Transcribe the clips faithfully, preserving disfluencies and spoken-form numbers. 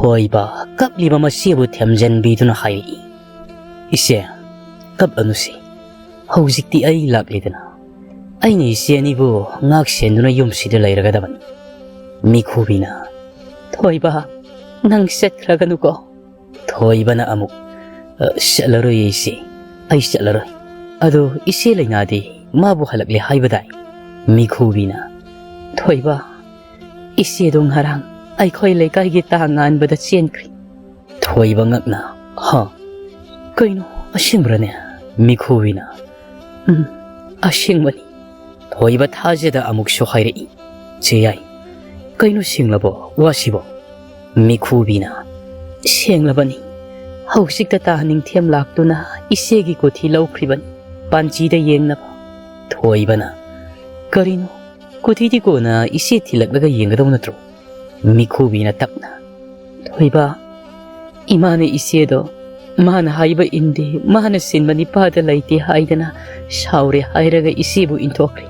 ꯊꯣꯏꯕ ꯀꯞꯂꯤꯕ ꯃꯆꯦꯕꯨ ꯊꯦꯝꯖꯤꯟꯕꯤꯗꯨꯅ ꯍꯥꯏꯔꯛꯏ, "ꯏꯆꯦ, ꯀꯞꯂꯅꯨꯁꯤ꯫ ꯍꯧꯖꯤꯛꯇꯤ ꯑꯩ ꯂꯥꯛꯂꯤꯗꯅ꯫ ꯑꯩꯅ ꯏꯆꯦ ꯑꯅꯤꯕꯨ ꯉꯥꯛ ꯁꯦꯟꯗꯨꯅ ꯌꯨꯝꯁꯤꯗ ꯂꯩꯔꯒꯗꯕꯅꯤ꯫" ꯃꯤꯈꯨꯕꯤꯅ, "ꯊꯣꯏꯕ, ꯅꯪ ꯆꯠꯈ꯭ꯔꯒꯅꯨꯀꯣ꯫" ꯊꯣꯏꯕꯅ ꯑꯃꯨꯛ, "ꯑ, ꯆꯠꯂꯔꯣꯏꯌꯦ ꯏꯆꯦ, ꯑꯩ ꯆꯠꯂꯔꯣꯏ꯫ ꯑꯗꯣ ꯏꯆꯦ ꯂꯩꯅꯥꯗꯤ ꯃꯥꯕꯨ ꯍꯜꯂꯛꯂꯦ ꯍꯥꯏꯕꯗꯥꯏ?" ꯃꯤꯈꯨꯕꯤꯅ, "ꯊꯣꯏꯕ, ꯏꯆꯦꯗꯣ ꯉꯔꯥꯡ ꯑꯩꯈꯣꯏ ꯂꯩꯀꯥꯏꯒꯤ ꯇꯥ ꯉꯥꯟꯕꯗ ꯆꯦꯟꯈ꯭ꯔꯦ꯫" ꯊꯣꯏꯕ ꯉꯛꯅ, "ꯍꯥ? ꯀꯩꯅꯣ, ꯑꯁꯦꯡꯕ꯭ꯔꯅꯦ?" ꯃꯤꯈꯨꯕꯤꯅ, "ꯎꯝ, ꯑꯁꯦꯡꯕꯅꯤ꯫" ꯊꯣꯏꯕ ꯊꯥꯖꯗ ꯑꯃꯨꯛꯁꯨ ꯍꯥꯏꯔꯛꯏ, "ꯆꯦ ꯌꯥꯏ, ꯀꯩꯅꯣ, ꯁꯦꯡꯂꯕꯣ ꯋꯥꯁꯤꯕꯣ?" ꯃꯤꯈꯨꯕꯤꯅ, "ꯁꯦꯡꯂꯕꯅꯤ꯫ ꯍꯧꯖꯤꯛꯇ ꯇꯥ ꯅꯤꯡꯊꯦꯝ ꯂꯥꯛꯇꯨꯅ ꯏꯆꯦꯒꯤ ꯀꯣꯊꯤ ꯂꯧꯈ꯭ꯔꯤꯕꯅꯤ, ꯄꯥꯟꯖꯤꯗ ꯌꯦꯡꯅꯕ꯫" ꯊꯣꯏꯕꯅ, "ꯀꯔꯤꯅꯣ? ꯀꯣꯊꯤꯗꯤ ꯀꯣꯟꯅ ꯏꯆꯦ ꯊꯤꯜꯂꯛꯂꯒ ꯌꯦꯡꯒꯗꯧ ꯅꯠꯇ꯭ꯔꯣ?" ꯃꯤꯈꯨꯕꯤꯅ ꯇꯞꯅ, "ꯊꯣꯏꯕ, ꯏꯃꯥꯅ ꯏꯆꯦꯗꯣ ꯃꯥꯅ ꯍꯥꯏꯕ ꯏꯟꯗꯦ, ꯃꯥꯅ ꯁꯤꯟꯕ ꯅꯤꯄꯥꯗ ꯂꯩꯇꯦ ꯍꯥꯏꯗꯅ ꯁꯥꯎꯔꯦ ꯍꯥꯏꯔꯒ ꯏꯆꯦꯕꯨ ꯏꯟꯊꯣꯛꯈ꯭ꯔꯦ꯫"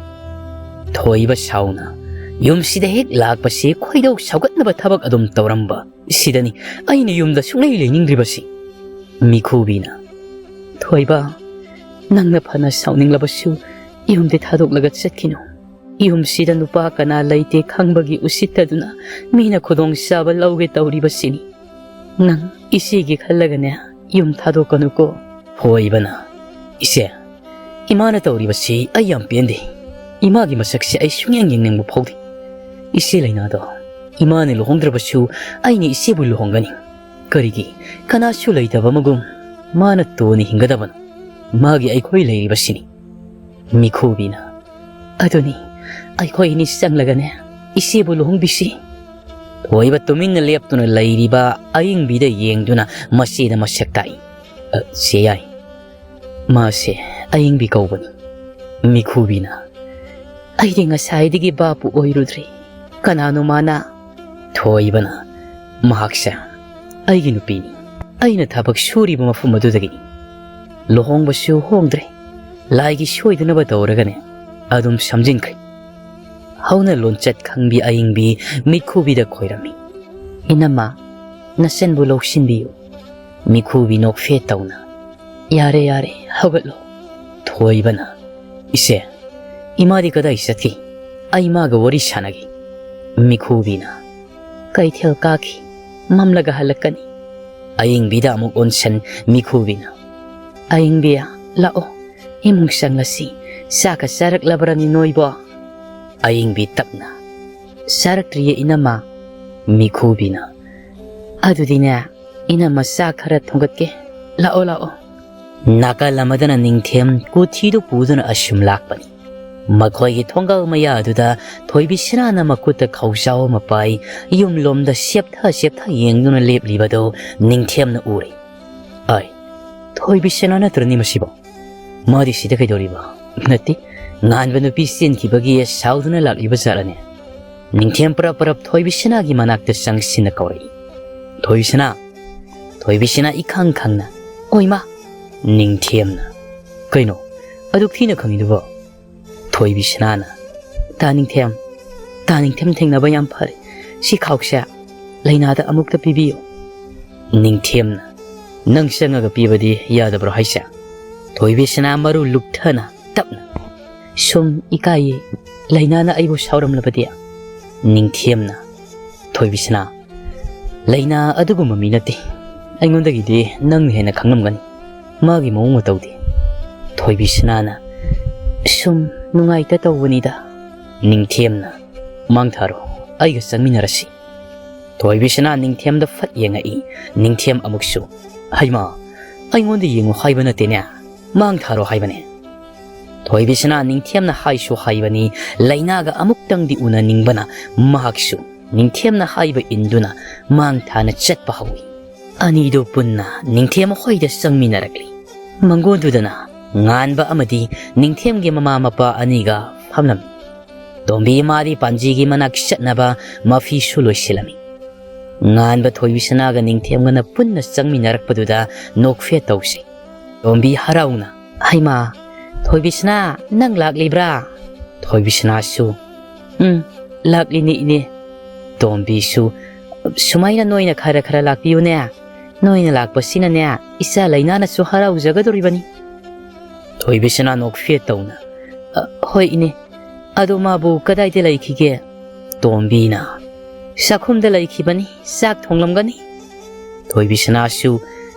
ꯊꯣꯏꯕ ꯁꯥꯎꯅ, "ꯌꯨꯝꯁꯤꯗ ꯍꯦꯛ ꯂꯥꯛꯄꯁꯤ ꯈꯣꯏꯗꯧ ꯁꯥꯎꯒꯠꯅꯕ ꯊꯕꯛ ꯑꯗꯨꯝ ꯇꯧꯔꯝꯕ ꯁꯤꯗꯅꯤ ꯑꯩꯅ ꯌꯨꯝꯗ ꯁꯨꯡꯂꯩ ꯂꯩꯅꯤꯡꯗ꯭ꯔꯤꯕꯁꯤ꯫" ꯃꯤꯈꯨꯕꯤꯅ, "ꯊꯣꯏꯕ, ꯅꯪꯅ ꯐꯅ ꯁꯥꯎꯅꯤꯡꯂꯕꯁꯨ ꯌꯨꯝꯗꯤ ꯊꯥꯗꯣꯛꯂꯒ ꯆꯠꯈꯤꯅꯨ꯫ ꯌꯨꯝꯁꯤꯗ ꯅꯨꯄꯥ ꯀꯅꯥ ꯂꯩꯇꯦ ꯈꯪꯕꯒꯤ ꯎꯁꯤꯠꯇꯗꯨꯅ ꯃꯤꯅ ꯈꯨꯗꯣꯡꯆꯥꯕ ꯂꯧꯒꯦ ꯇꯧꯔꯤꯕꯁꯤꯅꯤ꯫ ꯅꯪ ꯏꯆꯦꯒꯤ ꯈꯜꯂꯒꯅꯦ, ꯌꯨꯝ ꯊꯥꯗꯣꯛꯀꯅꯨꯀꯣ꯫" ꯊꯣꯏꯕꯅ, "ꯏꯆꯦ, ꯏꯃꯥꯅ ꯇꯧꯔꯤꯕꯁꯤ ꯑꯩ ꯌꯥꯝ ꯄꯦꯟꯗꯦ꯫ ꯏꯃꯥꯒꯤ ꯃꯁꯛꯁꯦ ꯑꯩ ꯁꯨꯡꯌꯦꯡ ꯌꯦꯡꯅꯤꯡꯕ ꯐꯥꯎꯗꯦ꯫ ꯏꯆꯦ ꯂꯩꯅꯥꯗꯣ, ꯏꯃꯥꯅ ꯂꯨꯍꯣꯡꯗ꯭ꯔꯕꯁꯨ ꯑꯩꯅ ꯏꯆꯦꯕꯨ ꯂꯨꯍꯣꯡꯒꯅꯤ꯫ ꯀꯔꯤꯒꯤ ꯀꯅꯥꯁꯨ ꯂꯩꯇꯕ ꯑꯃꯒꯨꯝ ꯃꯥꯅ ꯇꯣꯟꯅ ꯍꯤꯡꯒꯗꯕꯅꯣ? ꯃꯥꯒꯤ ꯑꯩꯈꯣꯏ ꯂꯩꯔꯤꯕꯁꯤꯅꯤ꯫" ꯃꯤꯈꯨꯕꯤꯅ, "ꯑꯗꯨꯅꯤ, ꯑꯩꯈꯣꯏ ꯑꯅꯤ ꯆꯪꯂꯒꯅꯦ ꯏꯆꯦꯕꯨ ꯂꯨꯍꯣꯡꯕꯤꯁꯤ꯫" ꯊꯣꯏꯕ ꯇꯨꯃꯤꯟꯅ ꯂꯦꯞꯇꯨꯅ ꯂꯩꯔꯤꯕ ꯑꯏꯪꯕꯤꯗ ꯌꯦꯡꯗꯨꯅ ꯃꯆꯦꯗ ꯃꯁꯛ ꯇꯥꯛꯏ꯫ "ꯑ, ꯆꯦ ꯌꯥꯏ, ꯃꯥꯁꯦ ꯑꯏꯪꯕꯤ ꯀꯧꯕꯅꯤ꯫" ꯃꯤꯈꯨꯕꯤꯅ, "ꯑꯩꯗꯤ ꯉꯁꯥꯏꯗꯒꯤ ꯚꯥꯞꯄꯨ ꯑꯣꯏꯔꯨꯗ꯭ꯔꯤ꯫ ꯀꯅꯥꯅꯣ ꯃꯥꯅ?" ꯊꯣꯏꯕꯅ, "ꯃꯍꯥꯛꯁꯦ ꯑꯩꯒꯤ ꯅꯨꯄꯤꯅꯤ꯫ ꯑꯩꯅ ꯊꯕꯛ ꯁꯨꯔꯤꯕ ꯃꯐꯝ ꯑꯗꯨꯗꯒꯤꯅꯤ꯫ ꯂꯨꯍꯣꯡꯕꯁꯨ ꯍꯣꯡꯗ꯭ꯔꯦ꯫ ꯂꯥꯏꯒꯤ ꯁꯣꯏꯗꯅꯕ ꯇꯧꯔꯒꯅꯦ ꯑꯗꯨꯝ ꯁꯝꯖꯤꯟꯈ꯭ꯔꯦ꯫" ꯍꯧꯅ ꯂꯣꯟꯆꯠ ꯈꯪꯕꯤ ꯑꯏꯪꯕꯤ ꯃꯤꯠꯈꯨꯕꯤꯗ ꯈꯣꯏꯔꯝꯃꯤ꯫ "ꯏꯅꯝꯃ, ꯅꯆꯟꯕꯨ ꯂꯧꯁꯤꯟꯕꯤꯌꯨ꯫ ꯃꯤꯈꯨꯕꯤ ꯅꯣꯛꯐꯦꯠ ꯇꯧꯅ, "ꯌꯥꯔꯦ, ꯌꯥꯔꯦ, ꯍꯧꯒꯠꯂꯣ꯫" ꯊꯣꯏꯕꯅ, "ꯏꯆꯦ, ꯏꯃꯥꯗꯤ ꯀꯗꯥꯏ ꯆꯠꯈꯤ? ꯑꯩ ꯃꯥꯒ ꯋꯥꯔꯤ ꯁꯥꯟꯅꯒꯦ꯫" ꯃꯤꯈꯨꯕꯤꯅ, "ꯀꯩꯊꯦꯜ ꯀꯥꯈꯤ, ꯃꯝꯂꯒ ꯍꯜꯂꯛꯀꯅꯤ꯫" ꯑꯌꯤꯡꯕꯤꯗ ꯑꯃꯨꯛ ꯑꯣꯟꯁꯟ ꯃꯤꯈꯨꯕꯤꯅ, "ꯑꯌꯤꯡꯕꯤ, ꯂꯥꯛꯑꯣ, ꯏꯃꯨꯡ ꯆꯪꯂꯁꯤ꯫ ꯆꯥꯛꯀ ꯆꯥꯔꯛꯂꯕ꯭ꯔꯅꯤ ꯅꯣꯏꯕꯣ?" ꯑꯌꯤꯡꯕꯤ ꯇꯞꯅ, "ꯆꯥꯔꯛꯇ꯭ꯔꯤꯌꯦ ꯏꯅꯝꯃ꯫" ꯃꯤꯈꯨꯕꯤꯅ, "ꯑꯗꯨꯗꯤꯅꯦ, ꯏꯅꯝꯃ ꯆꯥꯛ ꯈꯔ ꯊꯣꯡꯒꯠꯀꯦ꯫ ꯂꯥꯛꯑꯣ, ꯂꯥꯛꯑꯣ꯫" ꯅꯥꯀꯜ ꯑꯃꯗꯅ ꯅꯤꯡꯊꯦꯝ ꯀꯣꯊꯤꯗꯨ ꯄꯨꯗꯨꯅ ꯑꯁꯨꯝ ꯂꯥꯛꯄꯅꯤ꯫ ꯃꯈꯣꯏꯒꯤ ꯊꯣꯡꯒꯜ ꯃꯌꯥꯗꯨꯗ ꯊꯣꯏꯕꯤꯁꯅꯥꯅ ꯃꯈꯨꯠꯇ ꯈꯧꯖꯥꯎ ꯑꯃ ꯄꯥꯏ, ꯌꯨꯝꯂꯣꯝꯗ ꯁꯦꯞꯊ ꯁꯦꯞꯊ ꯌꯦꯡꯗꯨꯅ ꯂꯦꯞꯂꯤꯕꯗꯨ ꯅꯤꯡꯊꯦꯝꯅ ꯎꯔꯦ꯫ "ꯑꯥꯏ, ꯊꯣꯏꯕꯤꯁꯅꯥ ꯅꯠꯇ꯭ꯔꯅꯤ ꯃꯁꯤꯕꯣ? ꯃꯥꯗꯤ ꯁꯤꯗ ꯀꯩꯗꯧꯔꯤꯕ? ꯅꯠꯇꯦ, ꯉꯥꯟꯕ ꯅꯨꯄꯤ ꯆꯦꯟꯈꯤꯕꯒꯤ ꯁꯥꯎꯗꯨꯅ ꯂꯥꯛꯂꯤꯕ ꯖꯥꯠꯂꯅꯦ?" ꯅꯤꯡꯊꯦꯝ ꯄꯔꯞ ꯄꯔꯞ ꯊꯣꯏꯕꯤꯁꯅꯥꯒꯤ ꯃꯅꯥꯛꯇ ꯆꯪꯁꯤꯟꯅ ꯀꯧꯔꯛꯏ꯫ "ꯊꯣꯏꯕꯤꯁꯅꯥ!" ꯊꯣꯏꯕꯤꯁꯅꯥ ꯏꯈꯪ ꯈꯪꯅ, "ꯑꯣꯏ ꯃꯥ!" ꯅꯤꯡꯊꯦꯝꯅ, "ꯀꯩꯅꯣ ꯑꯗꯨꯛ ꯊꯤꯅ ꯈꯪꯉꯤꯗꯨꯕꯣ?" ꯊꯣꯏꯕꯤꯁꯅꯥꯅ, "ꯇꯥ ꯅꯤꯡꯊꯦꯝ, ꯇꯥ ꯅꯤꯡꯊꯦꯝ ꯊꯦꯡꯅꯕ ꯌꯥꯝ ꯐꯔꯦ꯫ ꯁꯤ ꯈꯥꯎꯁꯦ ꯂꯩꯅꯥꯗ ꯑꯃꯨꯛꯇ ꯄꯤꯕꯤꯌꯨ꯫" ꯅꯤꯡꯊꯦꯝꯅ, "ꯅꯪ ꯆꯪꯉꯒ ꯄꯤꯕꯗꯤ ꯌꯥꯗꯕ꯭ꯔꯣ ꯍꯥꯏꯁꯦ?" ꯊꯣꯏꯕꯤꯁꯅꯥ ꯃꯔꯨ ꯂꯨꯛꯊꯅ ꯇꯞꯅ, "ꯁꯨꯝ ꯏꯀꯥꯏꯌꯦ, ꯂꯩꯅꯥꯅ ꯑꯩꯕꯨ ꯁꯥꯎꯔꯝꯂꯕꯗꯤ?" ꯅꯤꯡꯊꯦꯝꯅ, "ꯊꯣꯏꯕꯤꯁꯅꯥ, ꯂꯩꯅꯥ ꯑꯗꯨꯒꯨꯝꯕ ꯃꯤ ꯅꯠꯇꯦ꯫ ꯑꯩꯉꯣꯟꯗꯒꯤꯗꯤ ꯅꯪꯅ ꯍꯦꯟꯅ ꯈꯪꯂꯝꯒꯅꯤ ꯃꯥꯒꯤ ꯃꯑꯣꯡ ꯃꯇꯧꯗꯤ꯫" ꯊꯣꯏꯕꯤꯁꯅꯥꯅ, "ꯁꯨꯝ ꯅꯨꯡꯉꯥꯏꯇ ꯇꯧꯕꯅꯤꯗ꯫" ꯅꯤꯡꯊꯦꯝꯅ, "ꯃꯥꯡ ꯊꯥꯔꯣ, ꯑꯩꯒ ꯆꯪꯃꯤꯟꯅꯔꯁꯤ꯫" ꯊꯣꯏꯕꯤꯁꯅꯥ ꯅꯤꯡꯊꯦꯝꯗ ꯐꯠ ꯌꯦꯡꯉꯛꯏ꯫ ꯅꯤꯡꯊꯦꯝ ꯑꯃꯨꯛꯁꯨ, "ꯍꯩꯃꯥ, ꯑꯩꯉꯣꯟꯗ ꯌꯦꯡꯉꯨ ꯍꯥꯏꯕ ꯅꯠꯇꯦꯅꯦ, ꯃꯥꯡ ꯊꯥꯔꯣ ꯍꯥꯏꯕꯅꯦ꯫" ꯊꯣꯏꯕꯤꯁꯅꯥ ꯅꯤꯡꯊꯦꯝꯅ ꯍꯥꯏꯁꯨ ꯍꯥꯏꯕꯅꯤ, ꯂꯩꯅꯥꯒ ꯑꯃꯨꯛꯇꯪꯗꯤ ꯎꯅꯅꯤꯡꯕꯅ ꯃꯍꯥꯛꯁꯨ ꯅꯤꯡꯊꯦꯝꯅ ꯍꯥꯏꯕ ꯏꯟꯗꯨꯅ ꯃꯥꯡ ꯊꯥꯅ ꯆꯠꯄ ꯍꯧꯏ꯫ ꯑꯅꯤꯗꯨ ꯄꯨꯟꯅ ꯅꯤꯡꯊꯦꯝ ꯍꯣꯏꯗ ꯆꯪꯃꯤꯟꯅꯔꯛꯂꯤ꯫ ꯃꯪꯒꯣꯟꯗꯨꯗꯅ ꯉꯥꯟꯕ ꯑꯃꯗꯤ ꯅꯤꯡꯊꯦꯝꯒꯤ ꯃꯃꯥ ꯃꯄꯥ ꯑꯅꯤꯒ ꯐꯝꯂꯝꯃꯤ꯫ ꯇꯣꯝꯕꯤ ꯃꯥꯗꯤ ꯄꯥꯟꯖꯤꯒꯤ ꯃꯅꯥꯛ ꯆꯠꯅꯕ ꯃꯐꯤꯁꯨ ꯂꯣꯏꯁꯤꯜꯂꯝꯃꯤ꯫ ꯉꯥꯟꯕ ꯊꯣꯏꯕꯤꯁꯅꯥꯒ ꯅꯤꯡꯊꯦꯝꯒꯅ ꯄꯨꯟꯅ ꯆꯪꯃꯤꯟꯅꯔꯛꯄꯗꯨꯗ ꯅꯣꯛꯐꯦꯠ ꯇꯧꯁꯤ꯫ ꯇꯣꯝꯕꯤ ꯍꯔꯥꯎꯅ, "ꯍꯩꯃꯥ, ꯊꯣꯏꯕꯤꯁꯅꯥ, ꯅꯪ ꯂꯥꯛꯂꯤꯕ꯭ꯔꯥ?" ꯊꯣꯏꯕꯤꯁꯅꯥꯁꯨ, "ꯎꯝ, ꯂꯥꯛꯂꯤꯅꯦ ꯏꯅꯦ꯫" ꯇꯣꯝꯕꯤꯁꯨ, "ꯁꯨꯃꯥꯏꯅ ꯅꯣꯏꯅ ꯈꯔ ꯈꯔ ꯂꯥꯛꯄꯤꯌꯨꯅꯦ꯫ ꯅꯣꯏꯅ ꯂꯥꯛꯄꯁꯤꯅꯅꯦ, ꯏꯆꯥ ꯂꯩꯅꯥꯅꯁꯨ ꯍꯔꯥꯎꯖꯒꯗꯣꯔꯤꯕꯅꯤ꯫" ꯊꯣꯏꯕꯤꯁꯅꯥ ꯅꯣꯛꯐꯦꯠ ꯇꯧꯅ, "ꯑ, ꯍꯣꯏ ꯏꯅꯦ, ꯑꯗꯣ ꯃꯥꯕꯨ ꯀꯗꯥꯏꯗ ꯂꯩꯈꯤꯒꯦ?" ꯇꯣꯝꯕꯤꯅ, "ꯆꯥꯛꯈꯨꯝꯗ ꯂꯩꯈꯤꯕꯅꯤ, ꯆꯥꯛ ꯊꯣꯡꯂꯝꯒꯅꯤ꯫" ꯊꯣꯏꯕꯤꯁꯅꯥꯁꯨ,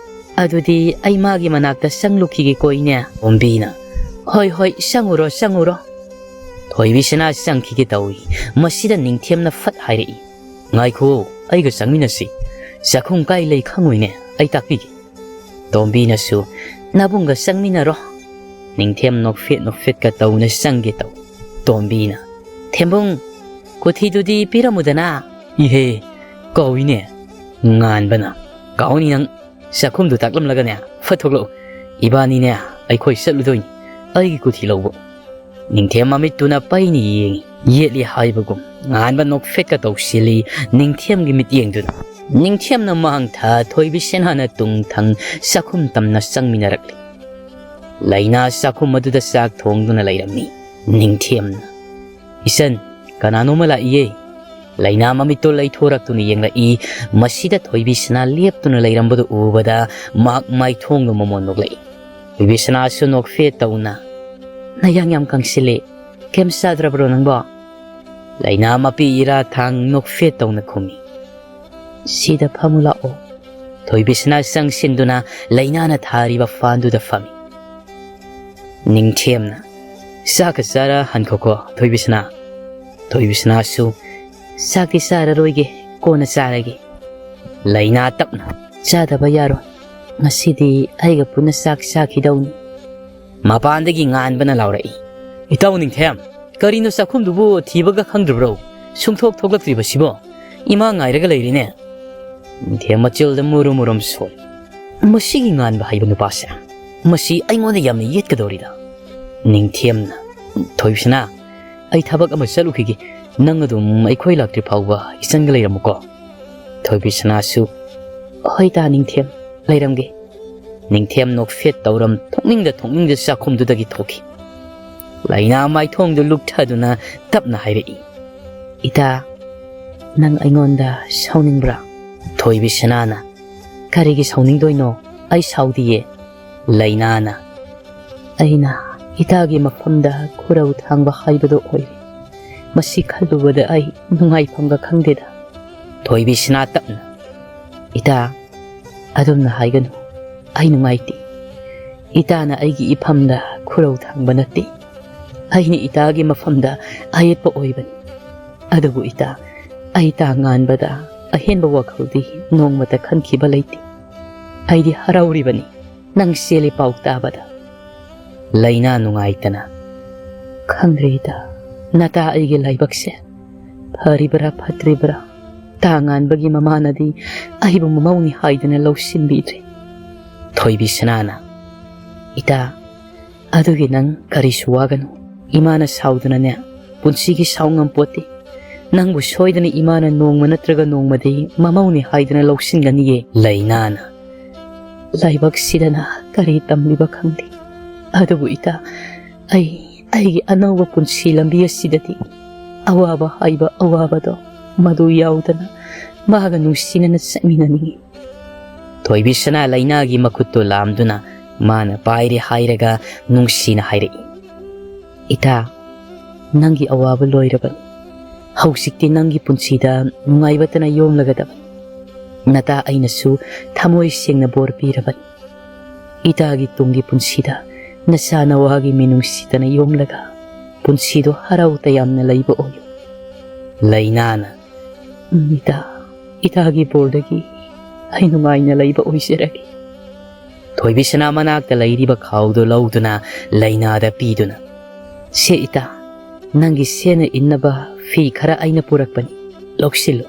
"ꯑꯗꯨꯗꯤ ꯑꯩ ꯃꯥꯒꯤ ꯃꯅꯥꯛꯇ ꯆꯪꯂꯨꯈꯤꯒꯦꯀꯣ ꯏꯅꯦ꯫" ꯇꯣꯝꯕꯤꯅ, "ꯍꯣꯏ, ꯍꯣꯏ, ꯆꯪꯉꯨꯔꯣ, ꯆꯪꯉꯨꯔꯣ꯫" ꯊꯣꯏꯕꯤꯁꯅꯥ ꯆꯪꯈꯤꯒꯦ ꯇꯧꯏ꯫ ꯃꯁꯤꯗ ꯅꯤꯡꯊꯦꯝꯅ ꯐꯠ ꯍꯥꯏꯔꯛꯏ, "ꯉꯥꯏꯈꯣ, ꯑꯩꯒ ꯆꯪꯃꯤꯟꯅꯁꯤ꯫ ꯆꯥꯛꯈꯨꯝ ꯀꯥꯏ ꯂꯩ ꯈꯪꯉꯣꯏꯅꯦ, ꯑꯩ ꯇꯥꯛꯄꯤꯒꯦ꯫" ꯇꯣꯝꯕꯤꯅꯁꯨ, "ꯅꯕꯨꯡꯒ ꯆꯪꯃꯤꯟꯅꯔꯣ꯫" ꯅꯤꯡꯊꯦꯝ ꯅꯣꯛꯐꯦꯠ ꯅꯣꯛꯐꯦꯠꯀ ꯇꯧꯅ ꯆꯪꯒꯦ ꯇꯧ꯫ ꯇꯣꯝꯕꯤꯅ, "ꯊꯦꯝꯕꯨꯡ, ꯀꯣꯊꯤꯗꯨꯗꯤ ꯄꯤꯔꯝꯃꯨꯗꯅ꯫" "ꯏꯍꯦ, ꯀꯥꯎꯏꯅꯦ꯫" ꯉꯥꯟꯕꯅ, "ꯀꯥꯎꯅꯤ ꯅꯪ꯫ ꯆꯥꯛꯈꯨꯝꯗꯨ ꯇꯥꯛꯂꯝꯂꯒꯅꯦ, ꯐꯠ ꯊꯣꯛꯂꯛꯎ꯫ ꯏꯕꯥꯅꯤꯅꯦ, ꯑꯩꯈꯣꯏ ꯆꯠꯂꯨꯗꯣꯏꯅꯤ, ꯑꯩꯒꯤ ꯀꯨꯊꯤ ꯂꯧꯕ꯫" ꯅꯤꯡꯊꯦꯝ ꯃꯃꯤꯠꯇꯨꯅ ꯄꯩꯅ ꯌꯦꯡꯉꯤ, ꯌꯦꯠꯂꯤ ꯍꯥꯏꯕꯒꯨꯝ꯫ ꯉꯥꯟꯕ ꯅꯣꯛꯐꯦꯠꯀ ꯇꯧꯁꯤꯜꯂꯤ ꯅꯤꯡꯊꯦꯝꯒꯤ ꯃꯤꯠꯌꯦꯡꯗꯨꯗ꯫ ꯅꯤꯡꯊꯦꯝꯅ ꯃꯥꯡ ꯊꯥ, ꯊꯣꯏꯕꯤꯁꯅꯥꯅ ꯇꯨꯡ ꯊꯪ ꯆꯥꯛꯈꯨꯝ ꯇꯝꯅ ꯆꯪꯃꯤꯟꯅꯔꯛꯂꯤ꯫ ꯂꯩꯅꯥ ꯆꯥꯛꯈꯨꯝ ꯑꯗꯨꯗ ꯆꯥꯛ ꯊꯣꯡꯗꯨꯅ ꯂꯩꯔꯝꯃꯤ꯫ ꯅꯤꯡꯊꯦꯝꯅ, "ꯏꯆꯟ, ꯀꯅꯥꯅꯣꯝꯃ ꯂꯥꯛꯏꯌꯦ꯫" ꯂꯩꯅꯥ ꯃꯃꯤꯠꯇꯣ ꯂꯩꯊꯣꯔꯛꯇꯨꯅ ꯌꯦꯡꯂꯛꯏ꯫ ꯃꯁꯤꯗ ꯊꯣꯏꯕꯤꯁꯅꯥ ꯂꯦꯞꯇꯨꯅ ꯂꯩꯔꯝꯕꯗꯨ ꯎꯕꯗ ꯃꯍꯥꯛ ꯃꯥꯏꯊꯣꯡꯗꯨ ꯃꯃꯣꯟ ꯅꯣꯛꯂꯛꯏ꯫ ꯊꯣꯏꯕꯤꯁꯅꯥꯁꯨ ꯅꯣꯛꯐꯦꯠ ꯇꯧꯅ, "ꯅꯌꯥꯡ ꯌꯥꯝ ꯀꯪꯁꯤꯜꯂꯦ꯫ ꯀꯩꯝ ꯆꯥꯗ꯭ꯔꯕ꯭ꯔꯣ ꯅꯪꯕꯣ?" ꯂꯩꯅꯥ ꯃꯄꯤ ꯏꯔꯥ ꯊꯥꯡ ꯅꯣꯛꯐꯦꯠ ꯇꯧꯅ ꯈꯨꯝꯃꯤ꯫ "ꯁꯤꯗ ꯐꯝꯃꯨ ꯂꯥꯛꯑꯣ꯫" ꯊꯣꯏꯕꯤꯁꯅꯥ ꯆꯪꯁꯤꯟꯗꯨꯅ ꯂꯩꯅꯥꯅ ꯊꯥꯔꯤꯕ ꯐꯥꯟꯗꯨꯗ ꯐꯝꯃꯤ꯫ ꯅꯤꯡꯊꯦꯝꯅ, "ꯆꯥꯛꯀ ꯆꯥꯔ ꯍꯟꯈꯣꯀꯣ, ꯊꯣꯏꯕꯤꯁꯅꯥ꯫" ꯊꯣꯏꯕꯤꯁꯅꯥꯁꯨ, "ꯆꯥꯛꯇꯤ ꯆꯥꯔꯔꯣꯏꯒꯦ, ꯀꯣꯟꯅ ꯆꯥꯔꯒꯦ꯫" ꯂꯩꯅꯥ ꯇꯞꯅ, "ꯆꯥꯗꯕ ꯌꯥꯔꯣꯏ꯫ ꯉꯁꯤꯗꯤ ꯑꯩꯒ ꯄꯨꯟꯅ ꯆꯥꯛ ꯆꯥꯈꯤꯗꯧꯅꯤ꯫" ꯃꯄꯥꯟꯗꯒꯤ ꯉꯥꯟꯕꯅ ꯂꯥꯎꯔꯛꯏ, "ꯏꯇꯥꯎ ꯅꯤꯡꯊꯦꯝ, ꯀꯔꯤꯅꯣ ꯆꯥꯛꯈꯨꯝꯗꯨꯕꯨ ꯊꯤꯕꯒ ꯈꯪꯗ꯭ꯔꯕ꯭ꯔꯣ? ꯁꯨꯡꯊꯣꯛ ꯊꯣꯛꯂꯛꯇ꯭ꯔꯤꯕꯁꯤꯕꯣ? ꯏꯃꯥ ꯉꯥꯏꯔꯒ ꯂꯩꯔꯤꯅꯦ꯫" ꯅꯤꯡꯊꯦꯝ ꯃꯆꯤꯜꯗ ꯃꯨꯔꯨꯝ ꯃꯨꯔꯨꯝ ꯁꯣꯜꯂꯤ꯫ "ꯃꯁꯤꯒꯤ ꯉꯥꯟꯕ ꯍꯥꯏꯕ ꯅꯨꯄꯥꯁꯦ, ꯃꯁꯤ ꯑꯩꯉꯣꯟꯗ ꯌꯥꯝꯅ ꯌꯦꯠꯀꯗꯧꯔꯤꯗ꯫" ꯅꯤꯡꯊꯦꯝꯅ, "ꯊꯣꯏꯕꯤꯁꯅꯥ, ꯑꯩ ꯊꯕꯛ ꯑꯃ ꯆꯠꯂꯨꯈꯤꯒꯦ꯫ ꯅꯪ ꯑꯗꯨꯝ ꯑꯩꯈꯣꯏ ꯂꯥꯛꯇ꯭ꯔꯤ ꯐꯥꯎꯕ ꯏꯆꯟꯒ ꯂꯩꯔꯝꯃꯨꯀꯣ꯫" ꯊꯣꯏꯕꯤꯁꯅꯥꯁꯨ, "ꯍꯣꯏ ꯇꯥ ꯅꯤꯡꯊꯦꯝ, ꯂꯩꯔꯝꯒꯦ꯫" ꯅꯤꯡꯊꯦꯝ ꯅꯣꯛꯐꯦꯠ ꯇꯧꯔꯝ ꯊꯣꯛꯅꯤꯡꯗ ꯊꯣꯛꯅꯤꯡꯗ ꯆꯥꯛꯈꯨꯝꯗꯨꯗꯒꯤ ꯊꯣꯛꯈꯤ꯫ ꯂꯩꯅꯥ ꯃꯥꯏꯊꯣꯡꯗꯨ ꯂꯨꯞꯊꯗꯨꯅ ꯇꯞꯅ ꯍꯥꯏꯔꯛꯏ, "ꯏꯇꯥ, ꯅꯪ ꯑꯩꯉꯣꯟꯗ ꯁꯥꯎꯅꯤꯡꯕ꯭ꯔꯥ? ꯊꯣꯏꯕꯤꯁꯅꯥꯅ, ꯀꯔꯤꯒꯤ ꯁꯥꯎꯅꯤꯡꯗꯣꯏꯅꯣ? ꯑꯩ ꯁꯥꯎꯗꯤꯌꯦ꯫ ꯂꯩꯅꯥꯅ, ꯑꯩꯅ ꯏꯇꯥꯒꯤ ꯃꯐꯝꯗ ꯈꯨꯔꯧ ꯊꯥꯡꯕ ꯍꯥꯏꯕꯗꯣ ꯑꯣꯏꯔꯦ꯫ ꯃꯁꯤ ꯈꯜꯂꯨꯕꯗ ꯑꯩ ꯅꯨꯡꯉꯥꯏꯐꯝꯒ ꯈꯪꯗꯦꯗ꯫ ꯊꯣꯏꯕꯤꯁꯅꯥ ꯇꯞꯅ, ꯏꯇꯥ, ꯑꯗꯨꯝꯅ ꯍꯥꯏꯒꯅꯨ꯫ ꯑꯩ ꯅꯨꯡꯉꯥꯏꯇꯦ꯫ ꯏꯇꯥꯅ ꯑꯩꯒꯤ ꯏꯐꯝꯗ ꯈꯨꯔꯧ ꯊꯥꯡꯕ ꯅꯠꯇꯦ꯫ ꯑꯩꯅ ꯏꯇꯥꯒꯤ ꯃꯐꯝꯗ ꯑꯌꯦꯠꯄ ꯑꯣꯏꯕꯅꯤ꯫ ꯑꯗꯨꯕꯨ ꯏꯇꯥ, ꯑꯩ ꯇꯥ ꯉꯥꯟꯕꯗ ꯑꯍꯦꯟꯕ ꯋꯥꯈꯜꯗꯤ ꯅꯣꯡꯃꯇ ꯈꯟꯈꯤꯕ ꯂꯩꯇꯦ꯫ ꯑꯩꯗꯤ ꯍꯔꯥꯎꯔꯤꯕꯅꯤ ꯅꯪ ꯆꯦꯜꯂꯤ ꯄꯥꯎ ꯇꯥꯕꯗ꯫ ꯂꯩꯅꯥ ꯅꯨꯡꯉꯥꯏꯇꯅ, ꯈꯪꯗ꯭ꯔꯦ ꯏꯇꯥ, ꯅꯇꯥ ꯑꯩꯒꯤ ꯂꯥꯏꯕꯛꯁꯦ ꯐꯔꯤꯕ꯭ꯔꯥ ꯐꯠꯇ꯭ꯔꯤꯕ꯭ꯔꯥ? ꯇꯥ ꯉꯥꯟꯕꯒꯤ ꯃꯃꯥꯅꯗꯤ ꯑꯩꯕꯨ ꯃꯃꯧꯅꯤ ꯍꯥꯏꯗꯨꯅ ꯂꯧꯁꯤꯟꯕꯤꯗ꯭ꯔꯦ꯫ ꯊꯣꯏꯕꯤꯁꯅꯥꯅ, ꯏꯇꯥ, ꯑꯗꯨꯒꯤ ꯅꯪ ꯀꯔꯤꯁꯨ ꯋꯥꯒꯅꯨ꯫ ꯏꯃꯥꯅ ꯁꯥꯎꯗꯨꯅꯅꯦ ꯄꯨꯟꯁꯤꯒꯤ ꯁꯥꯎ ꯉꯝꯄꯣꯠꯇꯦ꯫ ꯅꯪꯕꯨ ꯁꯣꯏꯗꯅ ꯏꯃꯥꯅ ꯅꯣꯡꯃ ꯅꯠꯇ꯭ꯔꯒ ꯅꯣꯡꯃꯗꯤ ꯃꯃꯧꯅꯤ ꯍꯥꯏꯗꯨꯅ ꯂꯧꯁꯤꯟꯒꯅꯤꯌꯦ꯫ ꯂꯩꯅꯥꯅ, ꯂꯥꯏꯕꯛꯁꯤꯗꯅ ꯀꯔꯤ ꯇꯝꯂꯤꯕ ꯈꯪꯗꯦ꯫ ꯑꯗꯨꯕꯨ ꯏꯇꯥ, ꯑꯩ ꯑꯩꯒꯤ ꯑꯅꯧꯕ ꯄꯨꯟꯁꯤ ꯂꯝꯕꯤ ꯑꯁꯤꯗꯗꯤ ꯑꯋꯥꯕ ꯍꯥꯏꯕ ꯑꯋꯥꯕꯗꯣ ꯃꯗꯨ ꯌꯥꯎꯗꯅ ꯃꯥꯒ ꯅꯨꯡꯁꯤꯅꯅ ꯆꯠꯃꯤꯟꯅꯅꯤꯡꯏ꯫ ꯊꯣꯏꯕꯤꯁꯅꯥ ꯂꯩꯅꯥꯒꯤ ꯃꯈꯨꯠꯇꯨ ꯂꯥꯝꯗꯨꯅ ꯃꯥꯅ ꯄꯥꯏꯔꯦ ꯍꯥꯏꯔꯒ ꯅꯨꯡꯁꯤꯅ ꯍꯥꯏꯔꯛꯏ, ꯏꯇꯥ, ꯅꯪꯒꯤ ꯑꯋꯥꯕ ꯂꯣꯏꯔꯕꯅꯤ꯫ ꯍꯧꯖꯤꯛꯇꯤ ꯅꯪꯒꯤ ꯄꯨꯟꯁꯤꯗ ꯅꯨꯡꯉꯥꯏꯕꯇꯅ ꯌꯣꯝꯂꯒꯗꯕꯅꯤ꯫ ꯅꯇꯥ ꯑꯩꯅꯁꯨ ꯊꯃꯣꯏ ꯁꯦꯡꯅ ꯕꯣꯔ ꯄꯤꯔꯕꯅꯤ꯫ ꯏꯇꯥꯒꯤ ꯇꯨꯡꯒꯤ ꯄꯨꯟꯁꯤꯗ ꯅꯆꯥ ꯅꯋꯥꯒꯤ ꯃꯤꯅꯨꯡꯁꯤꯇꯅ ꯌꯣꯝꯂꯒ ꯄꯨꯟꯁꯤꯗꯣ ꯍꯔꯥꯎ ꯇꯌꯥꯝꯅ ꯂꯩꯕ ꯑꯣꯏꯌꯨ꯫ ꯂꯩꯅꯥꯅ, ꯎꯝ, ꯏꯇꯥ, ꯏꯇꯥꯒꯤ ꯕꯣꯔꯗꯒꯤ ꯑꯩ ꯅꯨꯡꯉꯥꯏꯅ ꯂꯩꯕ ꯑꯣꯏꯖꯔꯒꯦ꯫ ꯊꯣꯏꯕꯤꯁꯅꯥ ꯃꯅꯥꯛꯇ ꯂꯩꯔꯤꯕ ꯈꯥꯎꯗꯨ ꯂꯧꯗꯨꯅ ꯂꯩꯅꯥꯗ ꯄꯤꯗꯨꯅ, ꯁꯦ ꯏꯇꯥ, ꯅꯪꯒꯤ ꯁꯦꯠꯅ ꯏꯟꯅꯕ ꯐꯤ ꯈꯔ ꯑꯩꯅ ꯄꯨꯔꯛꯄꯅꯤ, ꯂꯧꯁꯤꯜꯂꯨ꯫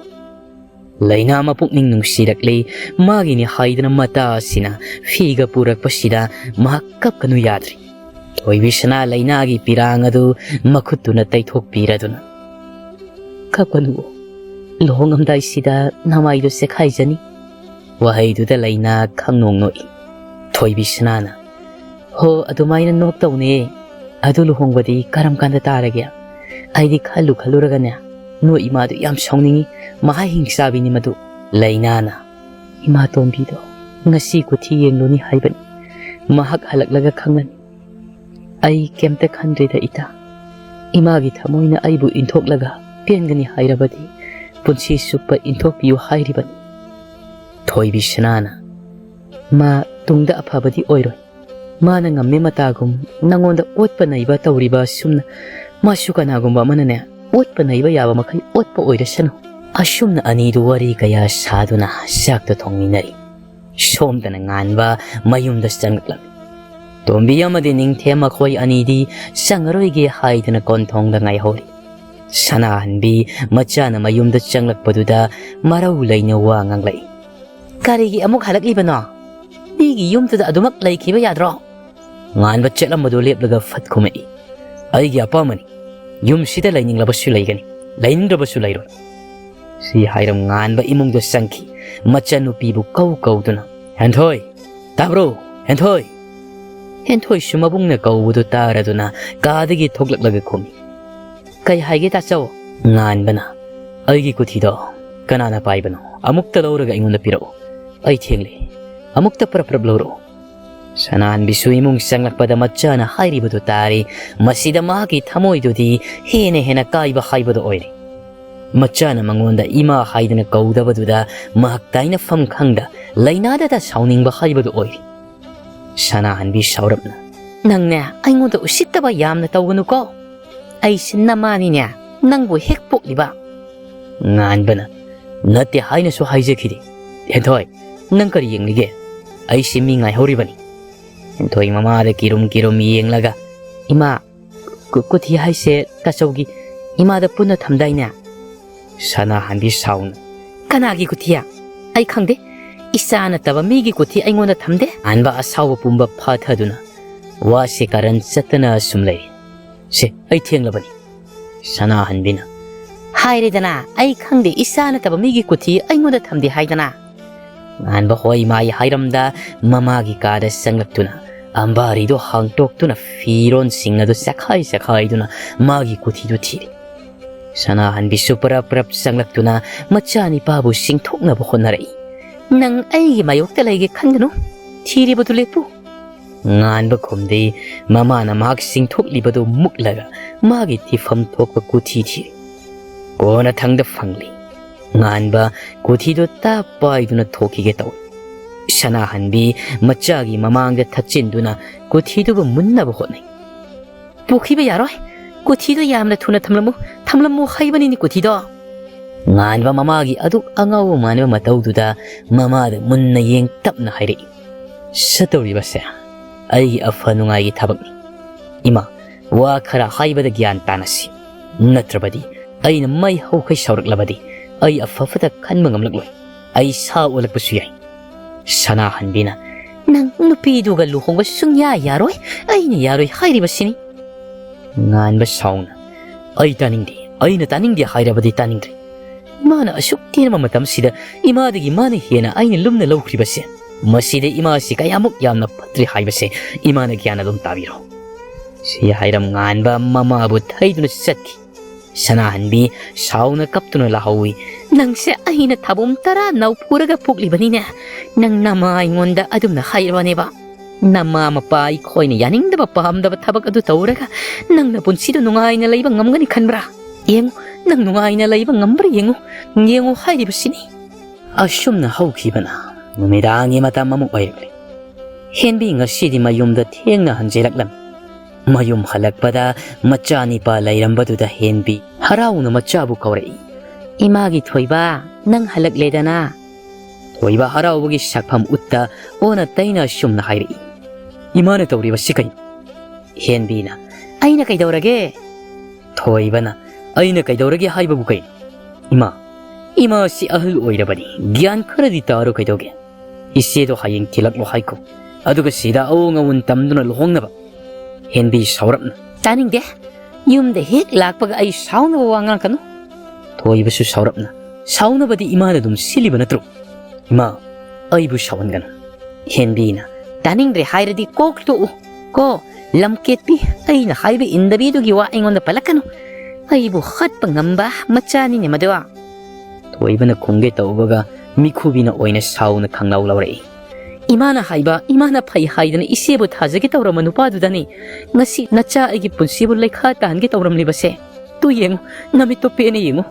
ꯂꯩꯅꯥ ꯃꯄꯨꯛꯅꯤꯡ ꯅꯨꯡꯁꯤꯔꯛꯂꯤ꯫ ꯃꯥꯒꯤꯅꯤ ꯍꯥꯏꯗꯨꯅ ꯃꯇꯥ ꯑꯁꯤꯅ ꯐꯤꯒ ꯄꯨꯔꯛꯄꯁꯤꯗ ꯃꯍꯥꯛ ꯀꯞꯀꯅꯨ ꯌꯥꯗ꯭ꯔꯤ꯫ ꯊꯣꯏꯕꯤꯁꯅꯥ ꯂꯩꯅꯥꯒꯤ ꯄꯤꯔꯥꯡ ꯑꯗꯨ ꯃꯈꯨꯠꯇꯨꯅ ꯇꯩꯊꯣꯛꯄꯤꯔꯗꯨꯅ, ꯀꯞꯀꯅꯨ, ꯂꯨꯍꯣꯡꯉꯝꯗꯥꯏꯁꯤꯗ ꯅꯃꯥꯏꯗꯨ ꯆꯦꯈꯥꯏꯖꯅꯤ꯫ ꯋꯥꯍꯩꯗꯨꯗ ꯂꯩꯅꯥ ꯈꯪꯅꯣꯡ ꯅꯣꯛꯏ꯫ ꯊꯣꯏꯕꯤꯁꯅꯥꯅ, ꯍꯣ, ꯑꯗꯨꯃꯥꯏꯅ ꯅꯣꯛꯇꯧꯅꯦ꯫ ꯑꯗꯨ ꯂꯨꯍꯣꯡꯕꯗꯤ ꯀꯔꯝ ꯀꯥꯟꯗ ꯇꯥꯔꯒꯦ? ꯑꯩꯗꯤ ꯈꯜꯂꯨ ꯈꯜꯂꯨꯔꯒꯅꯦ, "ꯅꯣꯏ ꯏꯃꯥꯗꯨ ꯌꯥꯝ ꯁꯥꯎꯅꯤꯡꯉꯤ, ꯃꯍꯥ ꯍꯤꯡꯆꯥꯕꯤꯅꯤ ꯃꯗꯨ"꯫ ꯂꯩꯅꯥꯅ, "ꯏꯃꯥꯇꯣꯝꯕꯤꯗꯣ ꯉꯁꯤ ꯀꯨꯊꯤ ꯌꯦꯡꯂꯨꯅꯤ ꯍꯥꯏꯕꯅꯤ, ꯃꯍꯥꯛ ꯍꯜꯂꯛꯂꯒ ꯈꯪꯂꯅꯤ꯫ ꯑꯩ ꯀꯩꯝꯇ ꯈꯟꯗ꯭ꯔꯦꯗ ꯏꯇꯥ꯫ ꯏꯃꯥꯒꯤ ꯊꯃꯣꯏꯅ ꯑꯩꯕꯨ ꯏꯟꯊꯣꯛꯂꯒ ꯄꯦꯟꯒꯅꯤ ꯍꯥꯏꯔꯕꯗꯤ ꯄꯨꯟꯁꯤ ꯆꯨꯞꯄ ꯏꯟꯊꯣꯛꯄꯤꯌꯨ ꯍꯥꯏꯔꯤꯕꯅꯤ"꯫ ꯊꯣꯏꯕꯤ ꯁꯅꯥꯅ, "ꯃꯥ ꯇꯨꯡꯗ ꯑꯐꯕꯗꯤ ꯑꯣꯏꯔꯣꯏ꯫ ꯃꯥꯅ ꯉꯝꯃꯦ ꯃꯇꯥꯒꯨꯝ ꯅꯪꯉꯣꯟꯗ ꯑꯣꯠꯄ ꯅꯩꯕ ꯇꯧꯔꯤꯕ ꯑꯁꯨꯝꯅ ꯃꯥꯁꯨ ꯀꯅꯥꯒꯨꯝꯕ ꯑꯃꯅꯅꯦ ꯑꯣꯠꯄ ꯅꯩꯕ ꯌꯥꯕ ꯃꯈꯩ ꯑꯣꯠꯄ ꯑꯣꯏꯔꯁꯅꯨ"꯫ ꯑꯁꯨꯝꯅ ꯑꯅꯤꯗꯨ ꯋꯥꯔꯤ ꯀꯌꯥ ꯁꯥꯗꯨꯅ ꯆꯥꯛꯇ ꯊꯣꯡꯃꯤꯟꯅꯔꯤ꯫ ꯁꯣꯝꯗꯅ ꯉꯥꯟꯕ ꯃꯌꯨꯝꯗ ꯆꯪꯂꯛꯂꯝꯃꯤ꯫ ꯇꯣꯝꯕꯤ ꯑꯃꯗꯤ ꯅꯤꯡꯊꯦꯝ ꯃꯈꯣꯏ ꯑꯅꯤꯗꯤ ꯆꯪꯉꯔꯣꯏꯒꯦ ꯍꯥꯏꯗꯨꯅ ꯀꯣꯟꯊꯣꯡꯗ ꯉꯥꯏꯍꯧꯔꯤ꯫ ꯁꯅꯥꯍꯟꯕꯤ ꯃꯆꯥꯅ ꯃꯌꯨꯝꯗ ꯆꯪꯂꯛꯄꯗꯨꯗ ꯃꯔꯧ ꯂꯩꯅ ꯋꯥ ꯉꯥꯡꯂꯛꯏ꯫ "ꯀꯔꯤꯒꯤ ꯑꯃꯨꯛ ꯍꯜꯂꯛꯂꯤꯕꯅꯣ? ꯃꯤꯒꯤ ꯌꯨꯝꯗꯨꯗ ꯑꯗꯨꯃꯛ ꯂꯩꯈꯤꯕ ꯌꯥꯗ꯭ꯔꯣ?" ꯉꯥꯟꯕ ꯆꯠꯂꯝꯕꯗꯨ ꯂꯦꯞꯂꯒ ꯐꯠ ꯈꯨꯝꯃꯛꯏ꯫ "ꯑꯩꯒꯤ ꯑꯄꯥꯝꯕꯅꯤ꯫ ꯌꯨꯝꯁꯤꯗ ꯂꯩꯅꯤꯡꯂꯕꯁꯨ ꯂꯩꯒꯅꯤ, ꯂꯩꯅꯤꯡꯗ꯭ꯔꯕꯁꯨ ꯂꯩꯔꯣꯏ"꯫ ꯁꯤ ꯍꯥꯏꯔꯝ ꯉꯥꯟꯕ ꯏꯃꯨꯡꯗ ꯆꯪꯈꯤ꯫ ꯃꯆꯟꯅꯨꯄꯤꯕꯨ ꯀꯧ ꯀꯧꯗꯨꯅ, "ꯍꯦꯟꯊꯣꯏ! ꯇꯥꯕ꯭ꯔꯣ? ꯍꯦꯟꯊꯣꯏ!" ꯍꯦꯟꯊꯣꯏꯁꯨ ꯃꯕꯨꯡꯅ ꯀꯧꯕꯗꯨ ꯇꯥꯔꯗꯨꯅ ꯀꯥꯗꯒꯤ ꯊꯣꯛꯂꯛꯂꯒ ꯈꯨꯝꯃꯤ꯫ "ꯀꯩ ꯍꯥꯏꯒꯦ ꯇꯥꯆꯧ?" ꯉꯥꯟꯕꯅ, "ꯑꯩꯒꯤ ꯀꯨꯊꯤꯗꯣ ꯀꯅꯥꯅ ꯄꯥꯏꯕꯅꯣ? ꯑꯃꯨꯛꯇ ꯂꯧꯔꯒ ꯑꯩꯉꯣꯟꯗ ꯄꯤꯔꯛꯎ꯫ ꯑꯩ ꯊꯦꯡꯂꯦ꯫ ꯑꯃꯨꯛꯇ ꯄꯔꯞ ꯄꯔꯞ ꯂꯧꯔꯛꯎ"꯫ ꯁꯅꯥꯍꯟꯕꯤꯁꯨ ꯏꯃꯨꯡ ꯆꯪꯂꯛꯄꯗ ꯃꯆꯥꯅ ꯍꯥꯏꯔꯤꯕꯗꯨ ꯇꯥꯔꯦ꯫ ꯃꯁꯤꯗ ꯃꯍꯥꯛꯀꯤ ꯊꯃꯣꯏꯗꯨꯗꯤ ꯍꯦꯟꯅ ꯍꯦꯟꯅ ꯀꯥꯏꯕ ꯍꯥꯏꯕꯗꯨ ꯑꯣꯏꯔꯦ꯫ ꯃꯆꯥꯅ ꯃꯉꯣꯟꯗ ꯏꯃꯥ ꯍꯥꯏꯗꯅ ꯀꯧꯗꯕꯗꯨꯗ ꯃꯍꯥꯛ ꯇꯥꯏꯅꯐꯝ ꯈꯪꯗ ꯂꯩꯅꯥꯗꯗ ꯁꯥꯎꯅꯤꯡꯕ ꯍꯥꯏꯕꯗꯨ ꯑꯣꯏꯔꯦ꯫ ꯁꯅꯥꯍꯟꯕꯤ ꯁꯥꯎꯔꯞꯅ, "ꯅꯪꯅꯦ ꯑꯩꯉꯣꯟꯗ ꯎꯁꯤꯠꯇꯕ ꯌꯥꯝꯅ ꯇꯧꯒꯅꯨꯀꯣ꯫ ꯑꯩꯁꯦ ꯅꯃꯥꯅꯤꯅꯦ, ꯅꯪꯕꯨ ꯍꯦꯛ ꯄꯣꯛꯂꯤꯕ"꯫ ꯉꯥꯟꯕꯅ, "ꯅꯠꯇꯦ ꯍꯥꯏꯅꯁꯨ ꯍꯥꯏꯖꯈꯤꯗꯦ꯫ ꯍꯦꯟꯊꯣꯏ, ꯅꯪ ꯀꯔꯤ ꯌꯦꯡꯂꯤꯒꯦ? ꯑꯩꯁꯤ ꯃꯤ ꯉꯥꯏꯍꯧꯔꯤꯕꯅꯤ"꯫ ꯍꯦꯟꯊꯣꯏ ꯃꯃꯥꯗ ꯀꯤꯔꯨꯝ ꯀꯤꯔꯨꯝ ꯌꯦꯡꯂꯒ, "ꯏꯃꯥ, ꯀꯨ-, ꯀꯨꯊꯤ ꯍꯥꯏꯁꯦ ꯇꯥꯆꯧꯒꯤ ꯏꯃꯥꯗ ꯄꯨꯟꯅ ꯊꯝꯗꯥꯏꯅꯦ?" ꯁꯅꯥꯍꯟꯕꯤ ꯁꯥꯎꯅ, "ꯀꯅꯥꯒꯤ ꯀꯨꯊꯤ? ꯑꯩ ꯈꯪꯗꯦ꯫ ꯏꯆꯥ ꯅꯠꯇꯕ ꯃꯤꯒꯤ ꯀꯨꯊꯤ ꯑꯩꯉꯣꯟꯗ ꯊꯝꯗꯦ"꯫ ꯉꯥꯟꯕ ꯑꯁꯥꯎꯕ ꯄꯨꯝꯕ ꯐꯥꯊꯗꯨꯅ, "ꯋꯥꯁꯦ ꯀꯥꯔꯟ ꯆꯠꯇꯅ ꯁꯨꯝ ꯂꯩ꯫ ꯁꯦ, ꯑꯩ ꯊꯦꯡꯂꯕꯅꯤ"꯫ ꯁꯅꯥꯍꯟꯕꯤꯅ, "ꯍꯥꯏꯔꯦꯗꯅ, ꯑꯩ ꯈꯪꯗꯦ, ꯏꯆꯥ ꯅꯠꯇꯕ ꯃꯤꯒꯤ ꯀꯨꯊꯤ ꯑꯩꯉꯣꯟꯗ ꯊꯝꯗꯦ ꯍꯥꯏꯗꯅ"꯫ ꯉꯥꯟꯕ ꯍꯣꯏ ꯃꯥꯏ ꯍꯥꯏꯔꯝꯗ ꯃꯃꯥꯒꯤ ꯀꯥꯗ ꯆꯪꯂꯛꯇꯨꯅ ꯑꯝꯕꯥꯔꯤꯗꯨ ꯍꯥꯡꯇꯣꯛꯇꯨꯅ ꯐꯤꯔꯣꯟꯁꯤꯡ ꯑꯗꯨ ꯆꯈꯥꯏ ꯆꯈꯥꯏꯗꯨꯅ ꯃꯥꯒꯤ ꯀꯨꯊꯤꯗꯨ ꯊꯤꯔꯤ꯫ ꯁꯅꯥꯍꯟꯕꯤꯁꯨ ꯄꯔꯞ ꯄꯔꯞ ꯆꯪꯂꯛꯇꯨꯅ ꯃꯆꯥꯅꯤꯄꯥꯕꯨ ꯁꯤꯡꯊꯣꯛꯅꯕ ꯍꯣꯠꯅꯔꯛꯏ꯫ "ꯅꯪ ꯑꯩꯒꯤ ꯃꯥꯌꯣꯛꯇ ꯂꯩꯒꯦ ꯈꯟꯒꯅꯨ, ꯊꯤꯔꯤꯕꯗꯨ ꯂꯦꯞꯄꯨ꯫" ꯉꯥꯟꯕ ꯈꯨꯝꯗꯦ꯫ ꯃꯃꯥꯅ ꯃꯍꯥꯛ ꯁꯤꯡꯊꯣꯛꯂꯤꯕꯗꯨ ꯃꯨꯛꯂꯒ ꯃꯥꯒꯤ ꯊꯤꯐꯝ ꯊꯣꯛꯄ ꯀꯨꯊꯤ ꯊꯤꯔꯤ꯫ ꯀꯣꯟꯅꯊꯪꯗ ꯐꯪꯂꯤ꯫ ꯉꯥꯟꯕ ꯀꯨꯊꯤꯗꯨ ꯇꯥꯞ ꯄꯥꯏꯗꯨꯅ ꯊꯣꯛꯈꯤꯒꯦ ꯇꯧꯏ꯫ ꯁꯅꯥꯍꯟꯕꯤ ꯃꯆꯥꯒꯤ ꯃꯃꯥꯡꯗ ꯊꯠꯆꯤꯟꯗꯨꯅ ꯀꯨꯊꯤꯗꯨꯕꯨ ꯃꯨꯟꯅꯕ ꯍꯣꯠꯅꯩ꯫ "ꯄꯨꯈꯤꯕ ꯌꯥꯔꯣꯏ꯫ ꯀꯨꯊꯤꯗꯨ ꯌꯥꯝꯅ ꯊꯨꯅ ꯊꯝꯂꯝꯃꯨ꯫ ꯊꯝꯂꯝꯃꯨ ꯍꯥꯏꯕꯅꯤꯅꯦ ꯀꯨꯊꯤꯗꯣ꯫" ꯉꯥꯟꯕ ꯃꯃꯥꯒꯤ ꯑꯗꯨꯛ ꯑꯉꯥꯎꯕ ꯃꯥꯟꯕ ꯃꯇꯧꯗꯨꯗ ꯃꯃꯥꯗ ꯃꯨꯟꯅ ꯌꯦꯡ ꯇꯞꯅ ꯍꯥꯏꯔꯛꯏ꯫ "ꯆꯠꯇꯧꯔꯤꯕꯁꯦ ꯑꯩꯒꯤ ꯑꯐ ꯅꯨꯡꯉꯥꯏꯒꯤ ꯊꯕꯛꯅꯤ꯫ ꯏꯃꯥ, ꯋꯥ ꯈꯔ ꯍꯥꯏꯕꯗ ꯒ꯭ꯌꯥꯟ ꯇꯥꯅꯁꯤ꯫ ꯅꯠꯇ꯭ꯔꯕꯗꯤ ꯑꯩꯅ ꯃꯩ ꯍꯧꯈꯩ ꯁꯥꯎꯔꯛꯂꯕꯗꯤ ꯑꯩ ꯑꯐꯕꯇ ꯈꯟꯕ ꯉꯝꯂꯛꯂꯣꯏ꯫ ꯑꯩ ꯁꯥ ꯑꯣꯜꯂꯛꯄꯁꯨ ꯌꯥꯏ꯫" ꯁꯅꯥꯍꯟꯕꯤꯅ, "ꯅꯪ ꯅꯨꯄꯤꯗꯨꯒ ꯂꯨꯍꯣꯡꯕ ꯁꯨꯡꯌꯥ ꯌꯥꯔꯣꯏ꯫ ꯑꯩꯅ ꯌꯥꯔꯣꯏ ꯍꯥꯏꯔꯤꯕꯁꯤꯅꯤ꯫" ꯉꯥꯟꯕ ꯁꯥꯎꯅ, "ꯑꯩ ꯇꯥꯅꯤꯡꯗꯦ, ꯑꯩꯅ ꯇꯥꯅꯤꯡꯗꯦ ꯍꯥꯏꯔꯕꯗꯤ ꯇꯥꯅꯤꯡꯗ꯭ꯔꯦ꯫ ꯏꯃꯥꯅ ꯑꯁꯨꯛ ꯇꯦꯟꯕ ꯃꯇꯝꯁꯤꯗ ꯏꯃꯥꯗꯒꯤ ꯃꯥꯅ ꯍꯦꯟꯅ ꯑꯩꯅ ꯂꯨꯝꯅ ꯂꯧꯈ꯭ꯔꯤꯕꯁꯦ, ꯃꯁꯤꯗ ꯏꯃꯥꯁꯤ ꯀꯌꯥꯃꯨꯛ ꯌꯥꯝꯅ ꯐꯠꯇ꯭ꯔꯤ ꯍꯥꯏꯕꯁꯦ ꯏꯃꯥꯅ ꯒ꯭ꯌꯥꯟ ꯑꯗꯨꯝ ꯇꯥꯕꯤꯔꯣ꯫" ꯁꯤ ꯍꯥꯏꯔꯝ ꯉꯥꯟꯕ ꯃꯃꯥꯕꯨ ꯊꯩꯗꯨꯅ ꯆꯠꯈꯤ꯫ ꯁꯅꯥꯍꯟꯕꯤ ꯁꯥꯎꯅ ꯀꯞꯇꯨꯅ ꯂꯥꯍꯧꯏ꯫ "ꯅꯪꯁꯦ ꯑꯩꯅ ꯊꯥꯕꯨꯝ ꯇꯔꯥ ꯅꯧ ꯄꯨꯔꯒ ꯄꯣꯛꯂꯤꯕꯅꯤꯅꯦ꯫ ꯅꯪ ꯅꯃꯥ ꯑꯩꯉꯣꯟꯗ ꯑꯗꯨꯝꯅ ꯍꯥꯏꯔꯕꯅꯦꯕ꯫ ꯅꯃꯥ ꯃꯄꯥ ꯑꯩꯈꯣꯏꯅ ꯌꯥꯅꯤꯡꯗꯕ ꯄꯥꯝꯗꯕ ꯊꯕꯛ ꯑꯗꯨ ꯇꯧꯔꯒ ꯅꯪꯅ ꯄꯨꯟꯁꯤꯗ ꯅꯨꯡꯉꯥꯏꯅ ꯂꯩꯕ ꯉꯝꯒꯅꯤ ꯈꯟꯕ꯭ꯔꯥ? ꯌꯦꯡꯉꯨ, ꯅꯪ ꯅꯨꯡꯉꯥꯏꯅ ꯂꯩꯕ ꯉꯝꯕ꯭ꯔꯥ ꯌꯦꯡꯉꯨ, ꯌꯦꯡꯉꯨ ꯍꯥꯏꯔꯤꯕꯁꯤꯅꯤ꯫" ꯑꯁꯨꯝꯅ ꯍꯧꯈꯤꯕꯅ ꯅꯨꯃꯤꯗꯥꯡꯒꯤ ꯃꯇꯝ ꯑꯃꯨꯛ ꯑꯣꯏꯔꯛꯂꯦ꯫ ꯍꯦꯟꯕꯤ ꯉꯁꯤꯗꯤ ꯃꯌꯨꯝꯗ ꯊꯦꯡꯅ ꯍꯟꯖꯤꯜꯂꯛꯂꯝꯃꯤ꯫ ꯃꯌꯨꯝ ꯍꯜꯂꯛꯄꯗ ꯃꯆꯥꯅꯤꯄꯥ ꯂꯩꯔꯝꯕꯗꯨꯗ ꯍꯦꯟꯕꯤ ꯍꯔꯥꯎꯅ ꯃꯆꯥꯕꯨ ꯀꯧꯔꯛꯏ꯫ "ꯏꯃꯥꯒꯤ ꯊꯣꯏꯕ, ꯅꯪ ꯍꯜꯂꯛꯂꯦꯗꯅ?" ꯊꯣꯏꯕ ꯍꯔꯥꯎꯕꯒꯤ ꯁꯛꯐꯝ ꯎꯠꯇ ꯑꯣꯟꯅ ꯇꯩꯅ ꯑꯁꯨꯝꯅ ꯍꯥꯏꯔꯛꯏ꯫ "ꯏꯃꯥꯅ ꯇꯧꯔꯤꯕꯁꯤ ꯀꯩꯅꯣ?" ꯍꯦꯟꯕꯤꯅ, "ꯑꯩꯅ ꯀꯩꯗꯧꯔꯒꯦ?" ꯊꯣꯏꯕꯅ, "ꯑꯩꯅ ꯀꯩꯗꯧꯔꯒꯦ ꯍꯥꯏꯕꯕꯨ ꯀꯩꯅꯣ? ꯏꯃꯥ, ꯏꯃꯥꯁꯤ ꯑꯍꯜ ꯑꯣꯏꯔꯕꯅꯤ, ꯒ꯭ꯌꯥꯟ ꯈꯔꯗꯤ ꯇꯥꯔꯣ ꯀꯩꯗꯧꯒꯦ? ꯏꯆꯦꯗꯣ ꯍꯌꯦꯡ ꯊꯤꯜꯂꯛꯂꯣ ꯍꯥꯏꯈꯣ, ꯑꯗꯨꯒ ꯁꯤꯗ ꯑꯑꯣꯡ ꯑꯑꯣꯟ ꯇꯝꯗꯨꯅ ꯂꯨꯍꯣꯡꯅꯕ꯫" ꯍꯦꯟꯕꯤ ꯁꯥꯎꯔꯞꯅ, "ꯇꯥꯅꯤꯡꯗꯦ꯫ ꯌꯨꯝꯗ ꯍꯦꯛ ꯂꯥꯛꯄꯒ ꯑꯩ ꯁꯥꯎꯅꯕ ꯋꯥ ꯉꯥꯡꯀꯅꯨ꯫" ꯊꯣꯏꯕꯁꯨ ꯁꯥꯎꯔꯞꯅ, "ꯁꯥꯎꯅꯕꯗꯤ ꯏꯃꯥꯅ ꯑꯗꯨꯝ ꯁꯤꯜꯂꯤꯕ ꯅꯠꯇ꯭ꯔꯣ? ꯏꯃꯥ, ꯑꯩꯕꯨ ꯁꯥꯎꯍꯟꯒꯅꯨ꯫" ꯍꯦꯟꯕꯤꯅ, "ꯇꯥꯅꯤꯡꯗ꯭ꯔꯦ ꯍꯥꯏꯔꯗꯤ ꯀꯣꯛ ꯇꯣꯛꯎ꯫ ꯀꯣ, ꯂꯝꯀꯦꯠꯄꯤ, ꯑꯩꯅ ꯍꯥꯏꯕ ꯏꯟꯗꯕꯤꯗꯨꯒꯤ ꯋꯥ ꯑꯩꯉꯣꯟꯗ ꯄꯜꯂꯛꯀꯅꯨ꯫ ꯑꯩꯕꯨ ꯍꯥꯠꯄ ꯉꯝꯕ ꯃꯆꯥꯅꯤꯅꯦ ꯃꯗꯨ꯫ ꯊꯣꯏꯕꯅ ꯈꯨꯝꯒꯦ ꯇꯧꯕꯒ ꯃꯤꯈꯨꯕꯤꯅ ꯑꯣꯏꯅ ꯁꯥꯎꯅ ꯈꯪꯂꯥꯎ ꯂꯧꯔꯛꯏ꯫ ꯏꯃꯥꯅ ꯍꯥꯏꯕ, ꯏꯃꯥꯅ ꯐꯩ ꯍꯥꯏꯗꯅ ꯏꯆꯦꯕꯨ ꯊꯥꯖꯒꯦ ꯇꯧꯔꯝꯕ ꯅꯨꯄꯥꯗꯨꯗꯅꯤ ꯉꯁꯤ ꯅꯆꯥ ꯑꯩꯒꯤ ꯄꯨꯟꯁꯤꯕꯨ ꯂꯩꯈꯥ ꯇꯥꯍꯟꯒꯦ ꯇꯧꯔꯝꯂꯤꯕꯁꯦ꯫ ꯇꯨ ꯌꯦꯡꯉꯨ, ꯅꯃꯤꯠꯇꯣ ꯄꯦꯟꯅ ꯌꯦꯡꯉꯨ꯫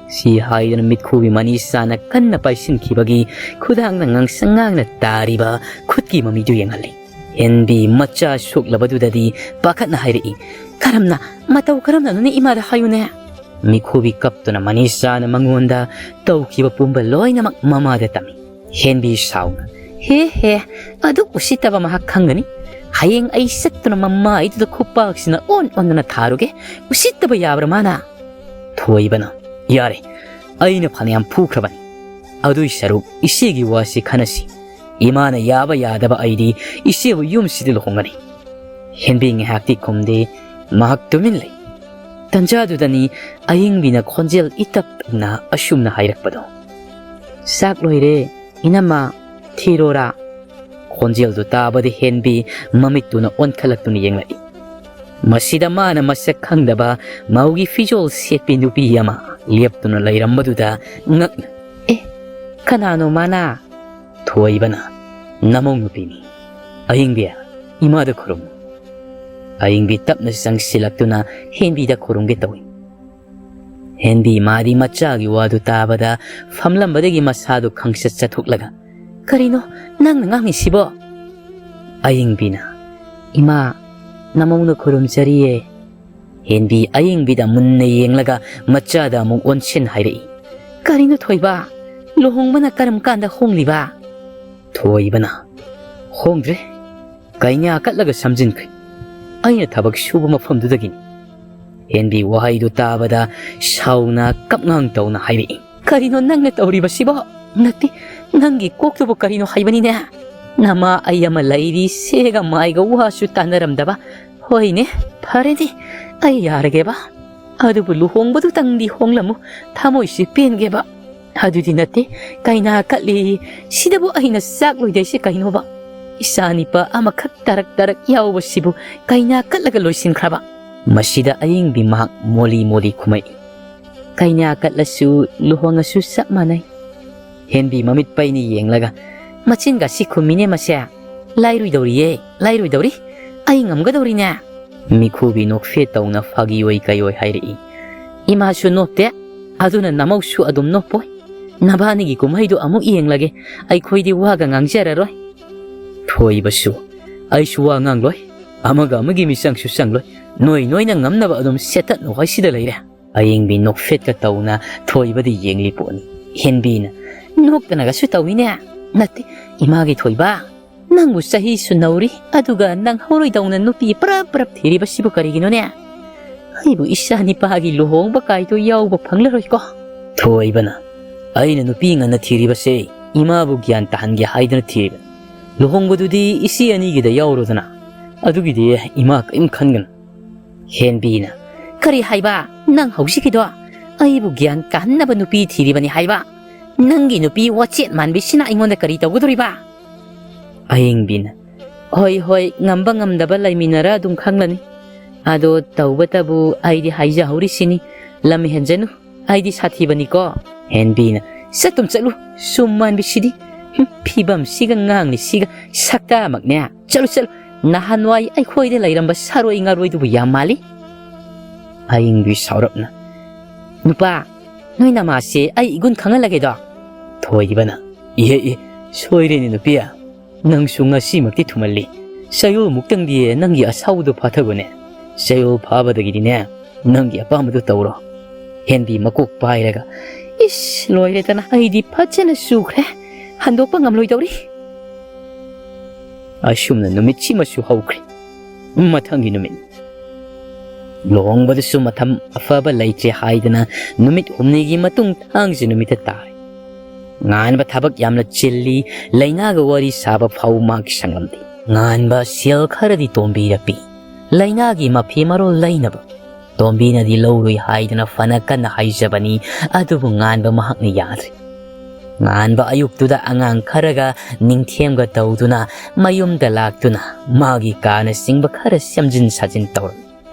ꯁꯤ ꯍꯥꯏꯗꯨꯅ ꯃꯤꯠꯈꯨꯕꯤ ꯃꯅꯤꯁꯥꯅ ꯀꯟꯅ ꯄꯥꯏꯁꯤꯟꯈꯤꯕꯒꯤ ꯈꯨꯗꯥꯡꯅ ꯉꯥꯡꯁꯪ ꯉꯥꯡꯅ ꯇꯥꯔꯤꯕ ꯈꯨꯠꯀꯤ ꯃꯃꯤꯗꯨ ꯌꯦꯡꯍꯜꯂꯤ꯫ ꯍꯦꯟꯕꯤ ꯃꯆꯥ ꯁꯣꯛꯂꯕꯗꯨꯗꯗꯤ ꯄꯥꯈꯠꯅ ꯍꯥꯏꯔꯛꯏ, "ꯀꯔꯝꯅ, ꯃꯇꯧ ꯀꯔꯝꯅꯅꯣꯅꯦ ꯏꯃꯥꯗ ꯍꯥꯏꯌꯨꯅꯦ?" ꯃꯤꯈꯨꯕꯤ ꯀꯞꯇꯨꯅ ꯃꯅꯤꯁꯥꯅ ꯃꯉꯣꯟꯗ ꯇꯧꯈꯤꯕ ꯄꯨꯝꯕ ꯂꯣꯏꯅꯃꯛ ꯃꯃꯥꯗ ꯇꯝꯃꯤ꯫ ꯍꯦꯟꯕꯤ ꯁꯥꯎꯅ, "ꯍꯦ ꯍꯦ, ꯑꯗꯨꯛ ꯎꯁꯤꯠꯇꯕ ꯃꯍꯥꯛ ꯈꯪꯒꯅꯤ꯫ ꯍꯌꯦꯡ ꯑꯩ ꯆꯠꯇꯨꯅ ꯃꯃꯥꯏꯗꯨꯗ ꯈꯨꯄꯥꯛꯁꯤꯅ ꯑꯣꯟ ꯑꯣꯟꯗꯨꯅ ꯊꯥꯔꯨꯒꯦ꯫ ꯎꯁꯤꯠꯇꯕ ꯌꯥꯕ꯭ꯔꯥ ꯃꯥꯅ?" ꯊꯣꯏꯕꯅ, "ꯌꯥꯔꯦ, ꯑꯩꯅ ꯐꯅꯌꯥꯝ ꯐꯨꯈ꯭ꯔꯕꯅꯤ꯫ ꯑꯗꯨꯏ ꯁꯔꯨꯛ ꯏꯆꯦꯒꯤ ꯋꯥꯁꯤ ꯈꯟꯅꯁꯤ꯫ ꯏꯃꯥꯅ ꯌꯥꯕ ꯌꯥꯗꯕ ꯑꯩꯗꯤ ꯏꯆꯦꯕꯨ ꯌꯨꯝꯁꯤꯗ ꯂꯨꯍꯣꯡꯒꯅꯤ꯫" ꯍꯦꯟꯕꯤ ꯉꯥꯏꯍꯥꯛꯇꯤ ꯈꯨꯝꯗꯦ, ꯃꯍꯥꯛ ꯇꯨꯃꯤꯟ ꯂꯩ꯫ ꯇꯟꯖꯥꯗꯨꯗꯅꯤ ꯑꯌꯤꯡꯕꯤꯅ ꯈꯣꯟꯖꯦꯜ ꯏꯇꯞ ꯇꯞꯅ ꯑꯁꯨꯝꯅ ꯍꯥꯏꯔꯛꯄꯗꯣ, "ꯆꯥꯛ ꯂꯣꯏꯔꯦ, ꯏꯅꯝꯃ, ꯊꯤꯔꯣꯔꯥ?" ꯈꯣꯟꯖꯦꯜꯗꯨ ꯇꯥꯕꯗ ꯍꯦꯟꯕꯤ ꯃꯃꯤꯠꯇꯨꯅ ꯑꯣꯟꯈꯠꯂꯛꯇꯨꯅ ꯌꯦꯡꯂꯛꯏ꯫ ꯃꯁꯤꯗ ꯃꯥꯅ ꯃꯁꯛ ꯈꯪꯗꯕ ꯃꯧꯒꯤ ꯐꯤꯖꯣꯜ ꯁꯦꯠꯄꯤ ꯅꯨꯄꯤ ꯑꯃ ꯂꯦꯞꯇꯨꯅ ꯂꯩꯔꯝꯕꯗꯨꯗ ꯉꯛꯅ, "ꯑꯦ, ꯀꯅꯥꯅꯣ ꯃꯥꯅ?" ꯊꯣꯏꯕꯅ, "ꯅꯃꯧ ꯅꯨꯄꯤꯅꯤ꯫ ꯑꯌꯤꯡꯕꯤ, ꯏꯃꯥꯗ ꯈꯨꯔꯨꯝꯃꯨ꯫" ꯑꯌꯤꯡꯕꯤ ꯇꯞꯅ ꯆꯪꯁꯤꯜꯂꯛꯇꯨꯅ ꯍꯦꯟꯕꯤꯗ ꯈꯨꯔꯨꯝꯒꯦ ꯇꯧꯏ꯫ ꯍꯦꯟꯕꯤ ꯃꯥꯗꯤ ꯃꯆꯥꯒꯤ ꯋꯥꯗꯨ ꯇꯥꯕꯗ ꯐꯝꯂꯝꯕꯗꯒꯤ ꯃꯁꯥꯗꯨ ꯈꯪꯆꯠ ꯆꯠꯊꯣꯛꯂꯒ, "ꯀꯔꯤꯅꯣ ꯅꯪꯅ ꯉꯥꯡꯉꯤꯁꯤꯕꯣ?" ꯑꯌꯤꯡꯕꯤꯅ, "ꯏꯃꯥ, ꯅꯃꯧꯅ ꯈꯨꯔꯨꯝꯖꯔꯤꯌꯦ꯫" ꯍꯦꯟꯕꯤ ꯑꯌꯤꯡꯕꯤꯗ ꯃꯨꯟꯅ ꯌꯦꯡꯂꯒ ꯃꯆꯥꯗ ꯑꯃꯨꯛ ꯑꯣꯟꯁꯤꯟ ꯍꯥꯏꯔꯛꯏ, "ꯀꯔꯤꯅꯣ ꯊꯣꯏꯕ? ꯂꯨꯍꯣꯡꯕꯅ ꯀꯔꯝ ꯀꯥꯟꯗ ꯍꯣꯡꯂꯤꯕ?" ꯊꯣꯏꯕꯅ, "ꯍꯣꯡꯗ꯭ꯔꯦ, ꯀꯩꯅꯥ ꯀꯠꯂꯒ ꯁꯝꯖꯤꯟꯈ꯭ꯔꯦ꯫ ꯑꯩꯅ ꯊꯕꯛ ꯁꯨꯕ ꯃꯐꯝꯗꯨꯗꯒꯤꯅꯤ꯫" ꯍꯦꯟꯕꯤ ꯋꯥꯍꯩꯗꯨ ꯇꯥꯕꯗ ꯁꯥꯎꯅ ꯀꯞꯉꯥꯡ ꯇꯧꯅ ꯍꯥꯏꯔꯛꯏ, "ꯀꯔꯤꯅꯣ ꯅꯪꯅ ꯇꯧꯔꯤꯕꯁꯤꯕꯣ? ꯅꯠꯇꯦ, ꯅꯪꯒꯤ ꯀꯣꯛꯇꯨꯕꯨ ꯀꯔꯤꯅꯣ ꯍꯥꯏꯕꯅꯤꯅꯦ? ꯅꯃꯥ ꯑꯩ ꯑꯃ ꯂꯩꯔꯤ, ꯁꯦꯒ ꯃꯥꯏꯒ ꯋꯥꯁꯨ ꯇꯥꯟꯅꯔꯝꯗꯕ꯫ ꯍꯣꯏꯅꯦ, ꯐꯔꯦꯅꯦ, ꯑꯩ ꯌꯥꯔꯒꯦꯕ꯫ ꯑꯗꯨꯕꯨ ꯂꯨꯍꯣꯡꯕꯗꯨꯇꯪꯗꯤ ꯍꯣꯡꯂꯝꯃꯨ, ꯊꯃꯣꯏꯁꯤ ꯄꯦꯟꯒꯦꯕ꯫ ꯑꯗꯨꯗꯤ ꯅꯠꯇꯦ, ꯀꯩꯅꯥ ꯀꯠꯂꯤ, ꯁꯤꯗꯕꯨ ꯑꯩꯅ ꯆꯥꯛ ꯂꯣꯏꯗꯣꯏꯁꯤ ꯀꯩꯅꯣꯕ? ꯏꯆꯥ ꯅꯤꯄꯥ ꯑꯃꯈꯛ ꯇꯔꯛ ꯇꯔꯛ ꯌꯥꯎꯕꯁꯤꯕꯨ ꯀꯩꯅꯥ ꯀꯠꯂꯒ ꯂꯣꯏꯁꯤꯟꯈ꯭ꯔꯕ?" ꯃꯁꯤꯗ ꯑꯌꯤꯡꯕꯤ ꯃꯍꯥꯛ ꯃꯣꯂꯤ ꯃꯣꯂꯤ ꯈꯨꯝꯃꯛꯏ꯫ ꯀꯩꯅꯥ ꯀꯠꯂꯁꯨ ꯂꯨꯍꯣꯡꯉꯁꯨ ꯆꯞ ꯃꯥꯟꯅꯩ꯫ ꯍꯦꯟꯕꯤ ꯃꯃꯤꯠ ꯄꯩꯅ ꯌꯦꯡꯂꯒ, "ꯃꯆꯤꯟꯒꯁꯤ ꯈꯨꯝꯃꯤꯅꯦ ꯃꯁꯦ꯫ ꯂꯥꯏꯔꯣꯏꯗꯧꯔꯤꯌꯦ, ꯂꯥꯏꯔꯣꯏꯗꯧꯔꯤ꯫ ꯑꯩ ꯉꯝꯒꯗꯧꯔꯤꯅꯦ?" ꯃꯤꯈꯨꯕꯤ ꯅꯣꯛꯐꯦꯠ ꯇꯧꯅ ꯐꯥꯒꯤ ꯑꯣꯏ ꯀꯩ ꯑꯣꯏ ꯍꯥꯏꯔꯛꯏ꯫ "ꯏꯃꯥꯁꯨ ꯅꯣꯞꯇꯦ, ꯑꯗꯨꯅ ꯅꯃꯧꯁꯨ ꯑꯗꯨꯝ ꯅꯣꯞꯄꯣꯏ꯫ ꯅꯕꯥꯅꯤꯒꯤ ꯀꯨꯝꯍꯩꯗꯨ ꯑꯃꯨꯛ ꯌꯦꯡꯂꯒꯦ, ꯑꯩꯈꯣꯏꯗꯤ ꯋꯥꯒ ꯉꯥꯡꯖꯔꯔꯣꯏ꯫" ꯊꯣꯏꯕꯁꯨ, "ꯑꯩꯁꯨ ꯋꯥ ꯉꯥꯡꯂꯣꯏ, ꯑꯃꯒ ꯑꯃꯒꯤ ꯃꯤꯆꯪꯁꯨ ꯆꯪꯂꯣꯏ, ꯅꯣꯏ ꯅꯣꯏꯅ ꯉꯝꯅꯕ ꯑꯗꯨꯝ ꯁꯦꯠꯇꯠꯅꯧ ꯍꯥꯏꯁꯤꯗ ꯂꯩꯔꯦ꯫" ꯑꯌꯤꯡꯕꯤ ꯅꯣꯛꯐꯦꯠꯀ ꯇꯧꯅ ꯊꯣꯏꯕꯗ ꯌꯦꯡꯂꯤ ꯄꯣꯠꯅꯤ꯫ ꯍꯦꯟꯕꯤꯅ, "ꯅꯣꯛꯇꯅꯒꯁꯨ ꯇꯧꯏꯅꯦ꯫ ꯅꯠꯇꯦ, ꯏꯃꯥꯒꯤ ꯊꯣꯏꯕ, ꯅꯪꯕꯨ ꯆꯍꯤꯁꯨ ꯅꯧꯔꯤ, ꯑꯗꯨꯒ ꯅꯪ ꯍꯧꯔꯣꯏꯗꯧꯅ ꯅꯨꯄꯤ ꯄ꯭ꯔꯞ ꯄ꯭ꯔꯞ ꯊꯤꯔꯤꯕꯁꯤꯕꯨ ꯀꯔꯤꯒꯤꯅꯣꯅꯦ? ꯑꯩꯕꯨ ꯏꯆꯥ ꯅꯤꯄꯥꯒꯤ ꯂꯨꯍꯣꯡꯕ ꯀꯥꯏꯗꯣ ꯌꯥꯎꯕ ꯐꯪꯂꯔꯣꯏꯀꯣ꯫" ꯊꯣꯏꯕꯅ, "ꯑꯩꯅ ꯅꯨꯄꯤ ꯉꯟꯅ ꯊꯤꯔꯤꯕꯁꯦ ꯏꯃꯥꯕꯨ ꯒ꯭ꯌꯥꯟ ꯇꯥꯍꯟꯒꯦ ꯍꯥꯏꯗꯅ ꯊꯤꯔꯤꯕꯅꯤ꯫ ꯂꯨꯍꯣꯡꯕꯗꯨꯗꯤ ꯏꯆꯦ ꯑꯅꯤꯒꯤꯗ ꯌꯥꯎꯔꯣꯗꯅ꯫ ꯑꯗꯨꯒꯤꯗꯤ ꯏꯃꯥ ꯀꯔꯤꯝ ꯈꯟꯒꯅꯨ꯫" ꯍꯦꯟꯕꯤꯅ, "ꯀꯔꯤ ꯍꯥꯏꯕ? ꯅꯪ ꯍꯧꯖꯤꯛꯀꯤꯗꯣ? ꯑꯩꯕꯨ ꯒ꯭ꯌꯥꯟ ꯀꯥꯍꯟꯅꯕ ꯅꯨꯄꯤ ꯊꯤꯔꯤꯕꯅꯤ ꯍꯥꯏꯕ? ꯅꯪꯒꯤ ꯅꯨꯄꯤ ꯋꯥꯆꯦꯠ ꯃꯥꯟꯕꯤꯁꯤꯅ ꯑꯩꯉꯣꯟꯗ ꯀꯔꯤ ꯇꯧꯒꯗꯧꯔꯤꯕ?" ꯑꯌꯤꯡꯕꯤꯅ, "ꯍꯣꯏ, ꯍꯣꯏ, ꯉꯝꯕ ꯉꯝꯗꯕ ꯂꯩꯃꯤꯟꯅꯔ ꯑꯗꯨꯝ ꯈꯪꯂꯅꯤ꯫ ꯑꯗꯣ ꯇꯧꯕꯇꯕꯨ ꯑꯩꯗꯤ ꯍꯥꯏꯖꯍꯧꯔꯤꯁꯤꯅꯤ, ꯂꯝ ꯍꯦꯟꯖꯅꯨ, ꯑꯩꯗꯤ ꯁꯥꯊꯤꯕꯅꯤꯀꯣ꯫" ꯍꯦꯟꯕꯤꯅ, "ꯆꯠꯇꯨꯝ ꯆꯠꯂꯨ, ꯁꯨꯝ ꯃꯥꯟꯕꯤꯁꯤꯗꯤ꯫ ꯍꯨꯝ, ꯐꯤꯕꯝꯁꯤꯒ ꯉꯥꯡꯂꯤꯁꯤꯒ ꯁꯛꯇꯥꯃꯛꯅꯦ꯫ ꯆꯠꯂꯨ, ꯆꯠꯂꯨ, ꯅꯍꯥꯟꯋꯥꯏ ꯑꯩꯈꯣꯏꯗ ꯂꯩꯔꯝꯕ ꯁꯥꯔꯣꯏ ꯉꯥꯔꯣꯏꯗꯨꯕꯨ ꯌꯥꯝ ꯃꯥꯜꯂꯤ꯫" ꯑꯌꯤꯡꯕꯤ ꯁꯥꯎꯔꯞꯅ, "ꯅꯨꯄꯥ, ꯅꯣꯏ ꯅꯃꯥꯁꯦ ꯑꯩ ꯏꯒꯨꯟ ꯈꯪꯍꯜꯂꯒꯦꯗꯣ?" ꯊꯣꯏꯕꯅ, "ꯏꯍꯦ ꯏ, ꯁꯣꯏꯔꯦꯅꯦ ꯅꯨꯄꯤ, ꯅꯪꯁꯨ ꯉꯁꯤꯃꯛꯇꯤ ꯊꯨꯃꯜꯂꯤ꯫ ꯆꯌꯣꯜꯃꯨꯛꯇꯪꯗꯤ ꯅꯪꯒꯤ ꯑꯁꯥꯎꯕꯗꯣ ꯐꯥꯊꯒꯣꯅꯦ꯫ ꯆꯌꯣꯜ ꯐꯥꯕꯗꯒꯤꯗꯤꯅꯦ, ꯅꯪꯒꯤ ꯑꯄꯥꯝꯕꯗꯣ ꯇꯧꯔꯣ꯫" ꯍꯦꯟꯕꯤ ꯃꯀꯣꯛ ꯄꯥꯏꯔꯒ, "ꯏꯁ, ꯂꯣꯏꯔꯦꯗꯅ, ꯑꯩꯗꯤ ꯐꯖꯅ ꯆꯨꯈ꯭ꯔꯦ, ꯍꯟꯗꯣꯛꯄ ꯉꯝꯂꯣꯏꯗꯧꯔꯤ꯫" ꯑꯁꯨꯝꯅ ꯅꯨꯃꯤꯠꯁꯤꯃꯁꯨ ꯍꯧꯈ꯭ꯔꯦ꯫ ꯃꯊꯪꯒꯤ ꯅꯨꯃꯤꯠ꯫ ꯂꯨꯍꯣꯡꯕꯗꯁꯨ ꯃꯇꯝ ꯑꯐꯕ ꯂꯩꯇ꯭ꯔꯦ ꯍꯥꯏꯗꯅ ꯅꯨꯃꯤꯠ ꯍꯨꯝꯅꯤꯒꯤ ꯃꯇꯨꯡ ꯊꯥꯡꯖ ꯅꯨꯃꯤꯠꯇ ꯇꯥꯔꯦ꯫ ꯉꯥꯟꯕ ꯊꯕꯛ ꯌꯥꯝꯅ ꯆꯤꯜꯂꯤ, ꯂꯩꯅꯥꯒ ꯋꯥꯔꯤ ꯁꯥꯕ ꯐꯥꯎ ꯃꯍꯥꯛꯀꯤ ꯁꯪꯂꯝꯗꯦ꯫ ꯉꯥꯟꯕ ꯁꯦꯜ ꯈꯔꯗꯤ ꯇꯣꯝꯕꯤꯗ ꯄꯤ꯫ ꯂꯩꯅꯥꯒꯤ ꯃꯐꯤ ꯃꯔꯣꯜ ꯂꯩꯅꯕ꯫ ꯇꯣꯝꯕꯤꯅꯗꯤ ꯂꯧꯔꯣꯏ ꯍꯥꯏꯗꯅ ꯐꯅ ꯀꯟꯅ ꯍꯥꯏꯖꯕꯅꯤ, ꯑꯗꯨꯕꯨ ꯉꯥꯟꯕ ꯃꯍꯥꯛꯅ ꯌꯥꯗ꯭ꯔꯦ꯫ ꯉꯥꯟꯕ ꯑꯌꯨꯛꯇꯨꯗ ꯑꯉꯥꯡ ꯈꯔꯒ ꯅꯤꯡꯊꯦꯝꯒ ꯇꯧꯗꯨꯅ ꯃꯌꯨꯝꯗ ꯂꯥꯛꯇꯨꯅ ꯃꯥꯒꯤ ꯀꯥꯅꯆꯤꯡꯕ ꯈꯔ ꯁꯦꯝꯖꯤꯟ ꯁꯥꯖꯤꯟ ꯇꯧꯔꯝꯃꯤ꯫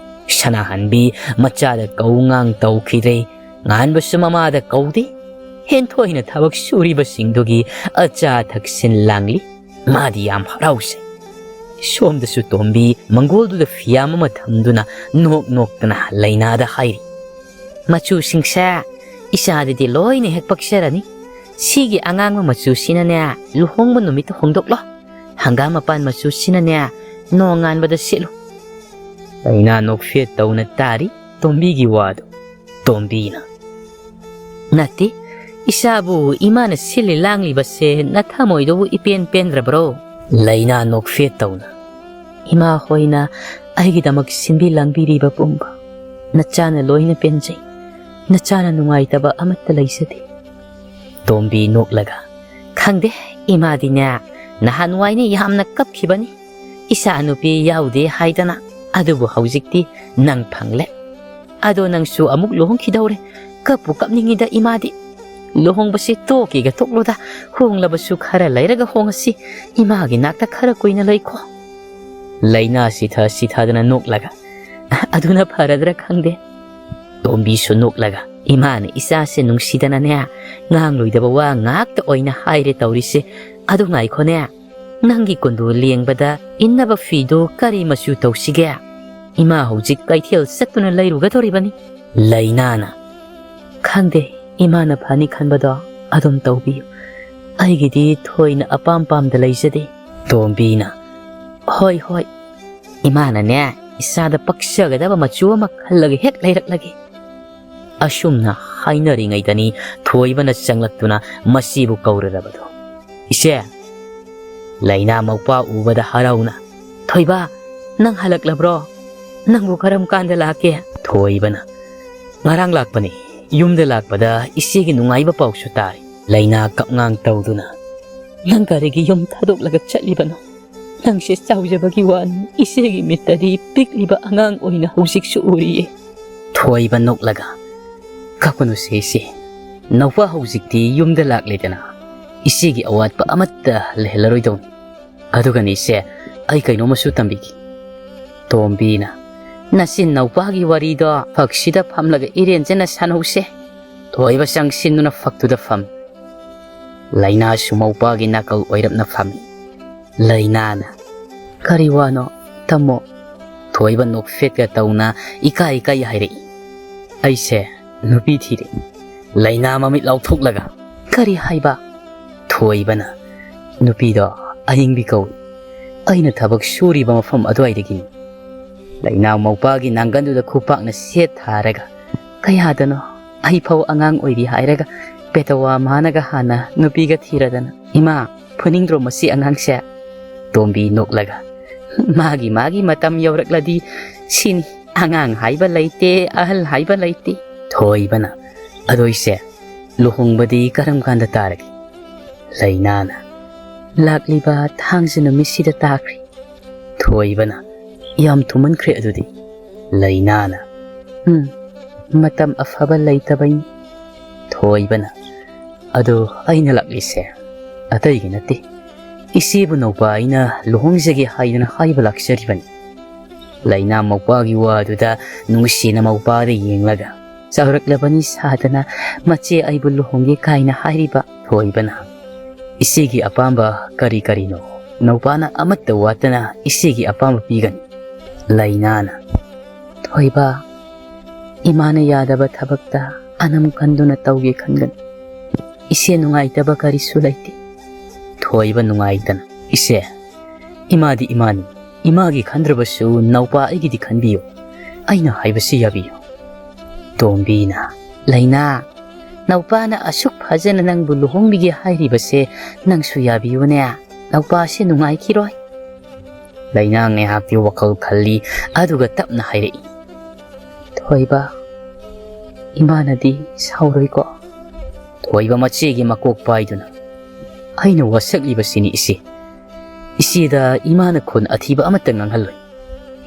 ꯁꯅꯥꯍꯟꯕꯤ ꯃꯆꯥꯗ ꯀꯧ ꯉꯥꯡ ꯇꯧꯈꯤꯗ꯭ꯔꯦ꯫ ꯉꯥꯟꯕꯁꯨ ꯃꯃꯥꯗ ꯀꯧꯗꯦ꯫ ꯍꯦꯟꯊꯣꯏꯅ ꯊꯕꯛ ꯁꯨꯔꯤꯕꯁꯤꯡꯗꯨꯒꯤ ꯑꯆꯥ ꯑꯊꯛ ꯁꯤꯟ ꯂꯥꯡꯂꯤ꯫ ꯃꯥꯗꯤ ꯌꯥꯝ ꯍꯔꯥꯎꯖꯩ꯫ ꯁꯣꯝꯗꯁꯨ ꯇꯣꯝꯕꯤ ꯃꯪꯒꯣꯜꯗꯨꯗ ꯐꯤꯌꯥꯝ ꯑꯃ ꯊꯝꯗꯨꯅ ꯅꯣꯛ ꯅꯣꯛꯇꯅ ꯂꯩꯅꯥꯗ ꯍꯥꯏꯔꯤ, "ꯃꯆꯨꯁꯤꯡꯁꯦ ꯏꯆꯥꯗꯗꯤ ꯂꯣꯏꯅ ꯍꯦꯛ ꯄꯛꯆꯔꯅꯤ꯫ ꯁꯤꯒꯤ ꯑꯉꯥꯡꯕ ꯃꯆꯨꯁꯤꯅꯅꯦ ꯂꯨꯍꯣꯡꯕ ꯅꯨꯃꯤꯠꯇ ꯍꯣꯡꯗꯣꯛꯂꯣ꯫ ꯍꯪꯒꯥꯝ ꯃꯄꯥꯟ ꯃꯆꯨꯁꯤꯅꯅꯦ ꯅꯣꯡꯉꯥꯟꯕꯗ ꯁꯦꯠꯂꯨ꯫" ꯂꯩꯅꯥ ꯅꯣꯛꯐꯦꯠ ꯇꯧꯅ ꯇꯥꯔꯤ ꯇꯣꯝꯕꯤꯒꯤ ꯋꯥꯗꯨ꯫ ꯇꯣꯝꯕꯤꯅ, "ꯅꯠꯇꯦ, ꯏꯆꯥꯕꯨ ꯏꯃꯥꯅ ꯁꯤꯜꯂꯤ ꯂꯥꯡꯂꯤꯕꯁꯦ ꯅꯊꯃꯣꯏꯗꯨꯕꯨ ꯏꯄꯦꯟ ꯄꯦꯟꯗ꯭ꯔꯕ꯭ꯔꯣ?" ꯂꯩꯅꯥ ꯅꯣꯛꯐꯦꯠ ꯇꯧꯅ, "ꯏꯃꯥ ꯍꯣꯏꯅ ꯑꯩꯒꯤꯗꯃꯛ ꯁꯤꯟꯕꯤ ꯂꯥꯡꯕꯤꯔꯤꯕ ꯄꯨꯝꯕ ꯅꯆꯥꯅ ꯂꯣꯏꯅ ꯄꯦꯟꯖꯩ꯫ ꯅꯆꯥꯅ ꯅꯨꯡꯉꯥꯏꯇꯕ ꯑꯃꯠꯇ ꯂꯩꯖꯗꯦ꯫" ꯇꯣꯝꯕꯤ ꯅꯣꯛꯂꯒ, "ꯈꯪꯗꯦ, ꯏꯃꯥꯗꯤꯅꯦ ꯅꯍꯥꯟꯋꯥꯏꯅ ꯌꯥꯝꯅ ꯀꯞꯈꯤꯕꯅꯤ꯫ ꯏꯆꯥ ꯅꯨꯄꯤ ꯌꯥꯎꯗꯦ ꯍꯥꯏꯗꯅ꯫ ꯑꯗꯨꯕꯨ ꯍꯧꯖꯤꯛꯇꯤ ꯅꯪ ꯐꯪꯂꯦ꯫ ꯑꯗꯣ ꯅꯪꯁꯨ ꯑꯃꯨꯛ ꯂꯨꯍꯣꯡꯈꯤꯗꯧꯔꯦ꯫ ꯀꯞꯄꯨ ꯀꯞꯅꯤꯡꯉꯤꯗ ꯏꯃꯥꯗꯤ꯫ ꯂꯨꯍꯣꯡꯕꯁꯤ ꯇꯣꯛꯀꯦꯒ ꯇꯣꯛꯂꯣꯗ, ꯍꯣꯡꯂꯕꯁꯨ ꯈꯔ ꯂꯩꯔꯒ ꯍꯣꯡꯉꯁꯤ꯫ ꯏꯃꯥꯒꯤ ꯅꯥꯛꯇ ꯈꯔ ꯀꯨꯏꯅ ꯂꯩꯈꯣ꯫" ꯂꯩꯅꯥ ꯁꯤꯊ ꯁꯤꯊꯗꯅ ꯅꯣꯛꯂꯒ, "ꯑꯗꯨꯅ ꯐꯔꯗ꯭ꯔꯥ ꯈꯪꯗꯦ꯫" ꯇꯣꯝꯕꯤꯁꯨ ꯅꯣꯛꯂꯒ, "ꯏꯃꯥꯅ ꯏꯆꯥꯁꯦ ꯅꯨꯡꯁꯤꯗꯅꯅꯦ ꯉꯥꯡꯂꯣꯏꯗꯕ ꯋꯥ ꯉꯥꯛꯇ ꯑꯣꯏꯅ ꯍꯥꯏꯔꯦ ꯇꯧꯔꯤꯁꯦ꯫ ꯑꯗꯨ ꯉꯥꯏꯈꯣꯅꯦ, ꯅꯪꯒꯤ ꯀꯨꯟꯗꯣ ꯂꯦꯡꯕꯗ ꯏꯟꯅꯕ ꯐꯤꯗꯣ ꯀꯔꯤ ꯃꯆꯨ ꯇꯧꯁꯤꯒꯦ? ꯏꯃꯥ ꯍꯧꯖꯤꯛ ꯀꯩꯊꯦꯜ ꯆꯠꯇꯨꯅ ꯂꯩꯔꯨꯒꯗꯧꯔꯤꯕꯅꯤ꯫" ꯂꯩꯅꯥꯅ, "ꯈꯪꯗꯦ, ꯏꯃꯥꯅ ꯐꯅꯤ ꯈꯟꯕꯗꯣ ꯑꯗꯨꯝ ꯇꯧꯕꯤꯌꯨ꯫ ꯑꯩꯒꯤꯗꯤ ꯊꯣꯏꯅ ꯑꯄꯥꯝ ꯄꯥꯝꯗ ꯂꯩꯖꯗꯦ꯫" ꯇꯣꯝꯕꯤꯅ, "ꯍꯣꯏ, ꯍꯣꯏ, ꯏꯃꯥꯅꯅꯦ ꯏꯆꯥꯗ ꯄꯛꯆꯒꯗꯕ ꯃꯆꯨ ꯑꯃ ꯈꯜꯂꯒ ꯍꯦꯛ ꯂꯩꯔꯛꯂꯒꯦ꯫" ꯑꯁꯨꯝꯅ ꯍꯥꯏꯅꯔꯤꯉꯩꯗꯅꯤ ꯊꯣꯏꯕꯅ ꯆꯪꯂꯛꯇꯨꯅ ꯃꯁꯤꯕꯨ ꯀꯧꯔꯔꯕꯗꯣ꯫ "ꯏꯆꯦ!" ꯂꯩꯅꯥ ꯃꯧꯄ꯭ꯋꯥ ꯎꯕꯗ ꯍꯔꯥꯎꯅ, "ꯊꯣꯏꯕ, ꯅꯪ ꯍꯜꯂꯛꯂꯕ꯭ꯔꯣ? ꯅꯪꯕꯨ ꯀꯔꯝ ꯀꯥꯟꯗ ꯂꯥꯛꯀꯦ?" ꯊꯣꯏꯕꯅ, "ꯉꯔꯥꯡ ꯂꯥꯛꯄꯅꯤ꯫ ꯌꯨꯝꯗ ꯂꯥꯛꯄꯗ ꯏꯆꯦꯒꯤ ꯅꯨꯡꯉꯥꯏꯕ ꯄꯥꯎꯁꯨ ꯇꯥꯔꯦ꯫" ꯂꯩꯅꯥ ꯀꯞꯉꯥꯡ ꯇꯧꯗꯨꯅ, "ꯅꯪ ꯀꯔꯤꯒꯤ ꯌꯨꯝ ꯊꯥꯗꯣꯛꯂꯒ ꯆꯠꯂꯤꯕꯅꯣ? ꯅꯪꯁꯦ ꯆꯥꯎꯖꯕꯒꯤ ꯋꯥꯅꯤ, ꯏꯆꯦꯒꯤ ꯃꯤꯠꯇꯗꯤ ꯄꯤꯛꯂꯤꯕ ꯑꯉꯥꯡ ꯑꯣꯏꯅ ꯍꯧꯖꯤꯛꯁꯨ ꯎꯔꯤꯌꯦ꯫" ꯊꯣꯏꯕ ꯅꯣꯛꯂꯒ, "ꯀꯞꯀꯅꯨꯁꯦ ꯏꯆꯦ, ꯅꯧꯄꯥ ꯍꯧꯖꯤꯛꯇꯤ ꯌꯨꯝꯗ ꯂꯥꯛꯂꯦꯗꯅ, ꯏꯆꯦꯒꯤ ꯑꯋꯥꯠꯄ ꯑꯃꯠꯇ ꯂꯩꯍꯜꯂꯔꯣꯏꯗꯧꯅꯤ꯫ ꯑꯗꯨꯒꯅꯤ ꯏꯆꯦ, ꯑꯩ ꯀꯩꯅꯣꯝꯃꯁꯨ ꯇꯝꯕꯤꯒꯦ꯫" ꯇꯣꯝꯕꯤꯅ, "ꯅꯆꯤꯟ ꯅꯧꯄꯥꯒꯤ ꯋꯥꯔꯤꯗꯣ ꯐꯛꯁꯤꯗ ꯐꯝꯂꯒ ꯏꯔꯦꯟꯖꯅ ꯁꯥꯟꯅꯧꯁꯦ꯫" ꯊꯣꯏꯕ ꯆꯪꯁꯤꯟꯗꯨꯅ ꯐꯛꯇꯨꯗ ꯐꯝꯃꯤ꯫ ꯂꯩꯅꯥꯁꯨ ꯃꯧꯄꯥꯒꯤ ꯅꯥꯀꯜ ꯑꯣꯏꯔꯞꯅ ꯐꯝꯃꯤ꯫ ꯂꯩꯅꯥꯅ, "ꯀꯔꯤ ꯋꯥꯅꯣ, ꯇꯝꯃꯣ?" ꯊꯣꯏꯕ ꯅꯣꯛꯐꯦꯠꯀ ꯇꯧꯅ ꯏꯀꯥꯏ ꯏꯀꯥꯏ ꯍꯥꯏꯔꯛꯏ꯫ "ꯑꯩꯁꯦ ꯅꯨꯄꯤ ꯊꯤꯔꯦ꯫" ꯂꯩꯅꯥ ꯃꯃꯤꯠ ꯂꯥꯎꯊꯣꯛꯂꯒ, "ꯀꯔꯤ ꯍꯥꯏꯕ?" ꯊꯣꯏꯕꯅ, "ꯅꯨꯄꯤꯗꯣ ꯑꯌꯤꯡꯕꯤ ꯀꯧꯏ꯫ ꯑꯩꯅ ꯊꯕꯛ ꯁꯨꯔꯤꯕ ꯃꯐꯝ ꯑꯗꯨꯋꯥꯏꯗꯒꯤꯅꯤ꯫" ꯂꯩꯅꯥ ꯃꯧꯄꯥꯒꯤ ꯅꯥꯡꯒꯟꯗꯨꯗ ꯈꯨꯄꯥꯛꯅ ꯁꯦꯠ ꯊꯥꯔꯒ, "ꯀꯌꯥꯗꯅꯣ? ꯑꯩ ꯐꯥꯎ ꯑꯉꯥꯡ ꯑꯣꯏꯔꯤ ꯍꯥꯏꯔꯒ ꯄꯦꯇꯋꯥ ꯃꯥꯅꯒ ꯍꯥꯟꯅ ꯅꯨꯄꯤꯒ ꯊꯤꯔꯗꯅ꯫ ꯏꯃꯥ, ꯐꯨꯅꯤꯡꯗ꯭ꯔꯣ ꯃꯁꯤ ꯑꯉꯥꯡꯁꯦ?" ꯇꯣꯝꯕꯤ ꯅꯣꯛꯂꯒ, "ꯃꯥꯒꯤ ꯃꯥꯒꯤ ꯃꯇꯝ ꯌꯧꯔꯛꯂꯗꯤ ꯁꯤꯅꯤ꯫ ꯑꯉꯥꯡ ꯍꯥꯏꯕ ꯂꯩꯇꯦ, ꯑꯍꯜ ꯍꯥꯏꯕ ꯂꯩꯇꯦ꯫" ꯊꯣꯏꯕꯅ, "ꯑꯗꯣ ꯏꯆꯦ, ꯂꯨꯍꯣꯡꯕꯗꯤ ꯀꯔꯝ ꯀꯥꯟꯗ ꯇꯥꯔꯒꯦ?" ꯂꯩꯅꯥꯅ, "ꯂꯥꯛꯂꯤꯕ ꯊꯥꯡꯖ ꯅꯨꯃꯤꯠꯁꯤꯗ ꯇꯥꯈ꯭ꯔꯦ꯫" ꯊꯣꯏꯕꯅ, "ꯌꯥꯝ ꯊꯨꯃꯟꯈ꯭ꯔꯦ ꯑꯗꯨꯗꯤ꯫" ꯂꯩꯅꯥꯅ, "ꯎꯝ, ꯃꯇꯝ ꯑꯐꯕ ꯂꯩꯇꯕꯩꯅꯤ꯫" ꯊꯣꯏꯕꯅ, "ꯑꯗꯣ ꯑꯩꯅ ꯂꯥꯛꯂꯤꯁꯦ ꯑꯇꯩꯒꯤ ꯅꯠꯇꯦ, ꯏꯆꯦꯕꯨ ꯅꯧꯄꯥ ꯑꯩꯅ ꯂꯨꯍꯣꯡꯖꯒꯦ ꯍꯥꯏꯗꯨꯅ ꯍꯥꯏꯕ ꯂꯥꯛꯆꯔꯤꯕꯅꯤ꯫" ꯂꯩꯅꯥ ꯃꯧꯄꯥꯒꯤ ꯋꯥꯗꯨꯗ ꯅꯨꯡꯁꯤꯅ ꯃꯧꯄꯥꯗ ꯌꯦꯡꯂꯒ, "ꯆꯥꯎꯔꯛꯂꯕꯅꯤ ꯁꯥꯗꯅ ꯃꯆꯦ ꯑꯩꯕꯨ ꯂꯨꯍꯣꯡꯒꯦ ꯀꯥꯏꯅ ꯍꯥꯏꯔꯤꯕ?" ꯊꯣꯏꯕꯅ, "ꯏꯆꯦꯒꯤ ꯑꯄꯥꯝꯕ ꯀꯔꯤ ꯀꯔꯤꯅꯣ? ꯅꯧꯄꯥꯅ ꯑꯃꯠꯇ ꯋꯥꯠꯇꯅ ꯏꯆꯦꯒꯤ ꯑꯄꯥꯝꯕ ꯄꯤꯒꯅꯤ꯫" ꯂꯩꯅꯥꯅ, "ꯊꯣꯏꯕ, ꯏꯃꯥꯅ ꯌꯥꯗꯕ ꯊꯕꯛꯇ ꯑꯅꯝ ꯀꯟꯗꯨꯅ ꯇꯧꯒꯦ ꯈꯟꯒꯅꯨ꯫ ꯏꯆꯦ ꯅꯨꯡꯉꯥꯏꯇꯕ ꯀꯔꯤꯁꯨ ꯂꯩꯇꯦ꯫" ꯊꯣꯏꯕ ꯅꯨꯡꯉꯥꯏꯇꯅ, "ꯏꯆꯦ, ꯏꯃꯥꯗꯤ ꯏꯃꯥꯅꯤ꯫ ꯏꯃꯥꯒꯤ ꯈꯟꯗ꯭ꯔꯕꯁꯨ ꯅꯧꯄꯥ ꯑꯩꯒꯤꯗꯤ ꯈꯟꯕꯤꯌꯨ꯫ ꯑꯩꯅ ꯍꯥꯏꯕꯁꯤ ꯌꯥꯕꯤꯌꯨ꯫" ꯇꯣꯝꯕꯤꯅ, "ꯂꯩꯅꯥ, ꯅꯧꯄꯥꯅ ꯑꯁꯨꯛ ꯐꯖꯅ ꯅꯪꯕꯨ ꯂꯨꯍꯣꯡꯕꯤꯒꯦ ꯍꯥꯏꯔꯤꯕꯁꯦ ꯅꯪꯁꯨ ꯌꯥꯕꯤꯌꯨꯅꯦ꯫ ꯅꯧꯄꯥꯁꯦ ꯅꯨꯡꯉꯥꯏꯈꯤꯔꯣꯏ꯫" ꯂꯩꯅꯥ ꯉꯥꯏꯍꯥꯛꯇꯤ ꯋꯥꯈꯜ ꯈꯜꯂꯤ, ꯑꯗꯨꯒ ꯇꯞꯅ ꯍꯥꯏꯔꯛꯏ, "ꯊꯣꯏꯕ, ꯏꯃꯥꯅꯗꯤ ꯁꯥꯎꯔꯣꯏꯀꯣ?" ꯊꯣꯏꯕ ꯃꯆꯦꯒꯤ ꯃꯀꯣꯛ ꯄꯥꯏꯗꯨꯅ, "ꯑꯩꯅ ꯋꯥꯁꯛꯂꯤꯕꯁꯤꯅꯤ ꯏꯆꯦ꯫ ꯏꯆꯦꯗ ꯏꯃꯥꯅ ꯈꯨꯟ ꯑꯊꯤꯕ ꯑꯃꯠꯇ ꯉꯥꯡꯍꯜꯂꯣꯏ꯫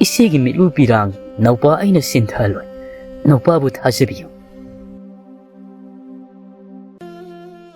ꯏꯆꯦꯒꯤ ꯃꯤꯠꯂꯨ ꯄꯤꯔꯥꯡ ꯅꯧꯄꯥ ꯑꯩꯅ ꯁꯤꯟꯊꯍꯜꯂꯣꯏ꯫ ꯅꯧꯄꯥꯕꯨ ꯊꯥꯖꯕꯤꯌꯨ꯫"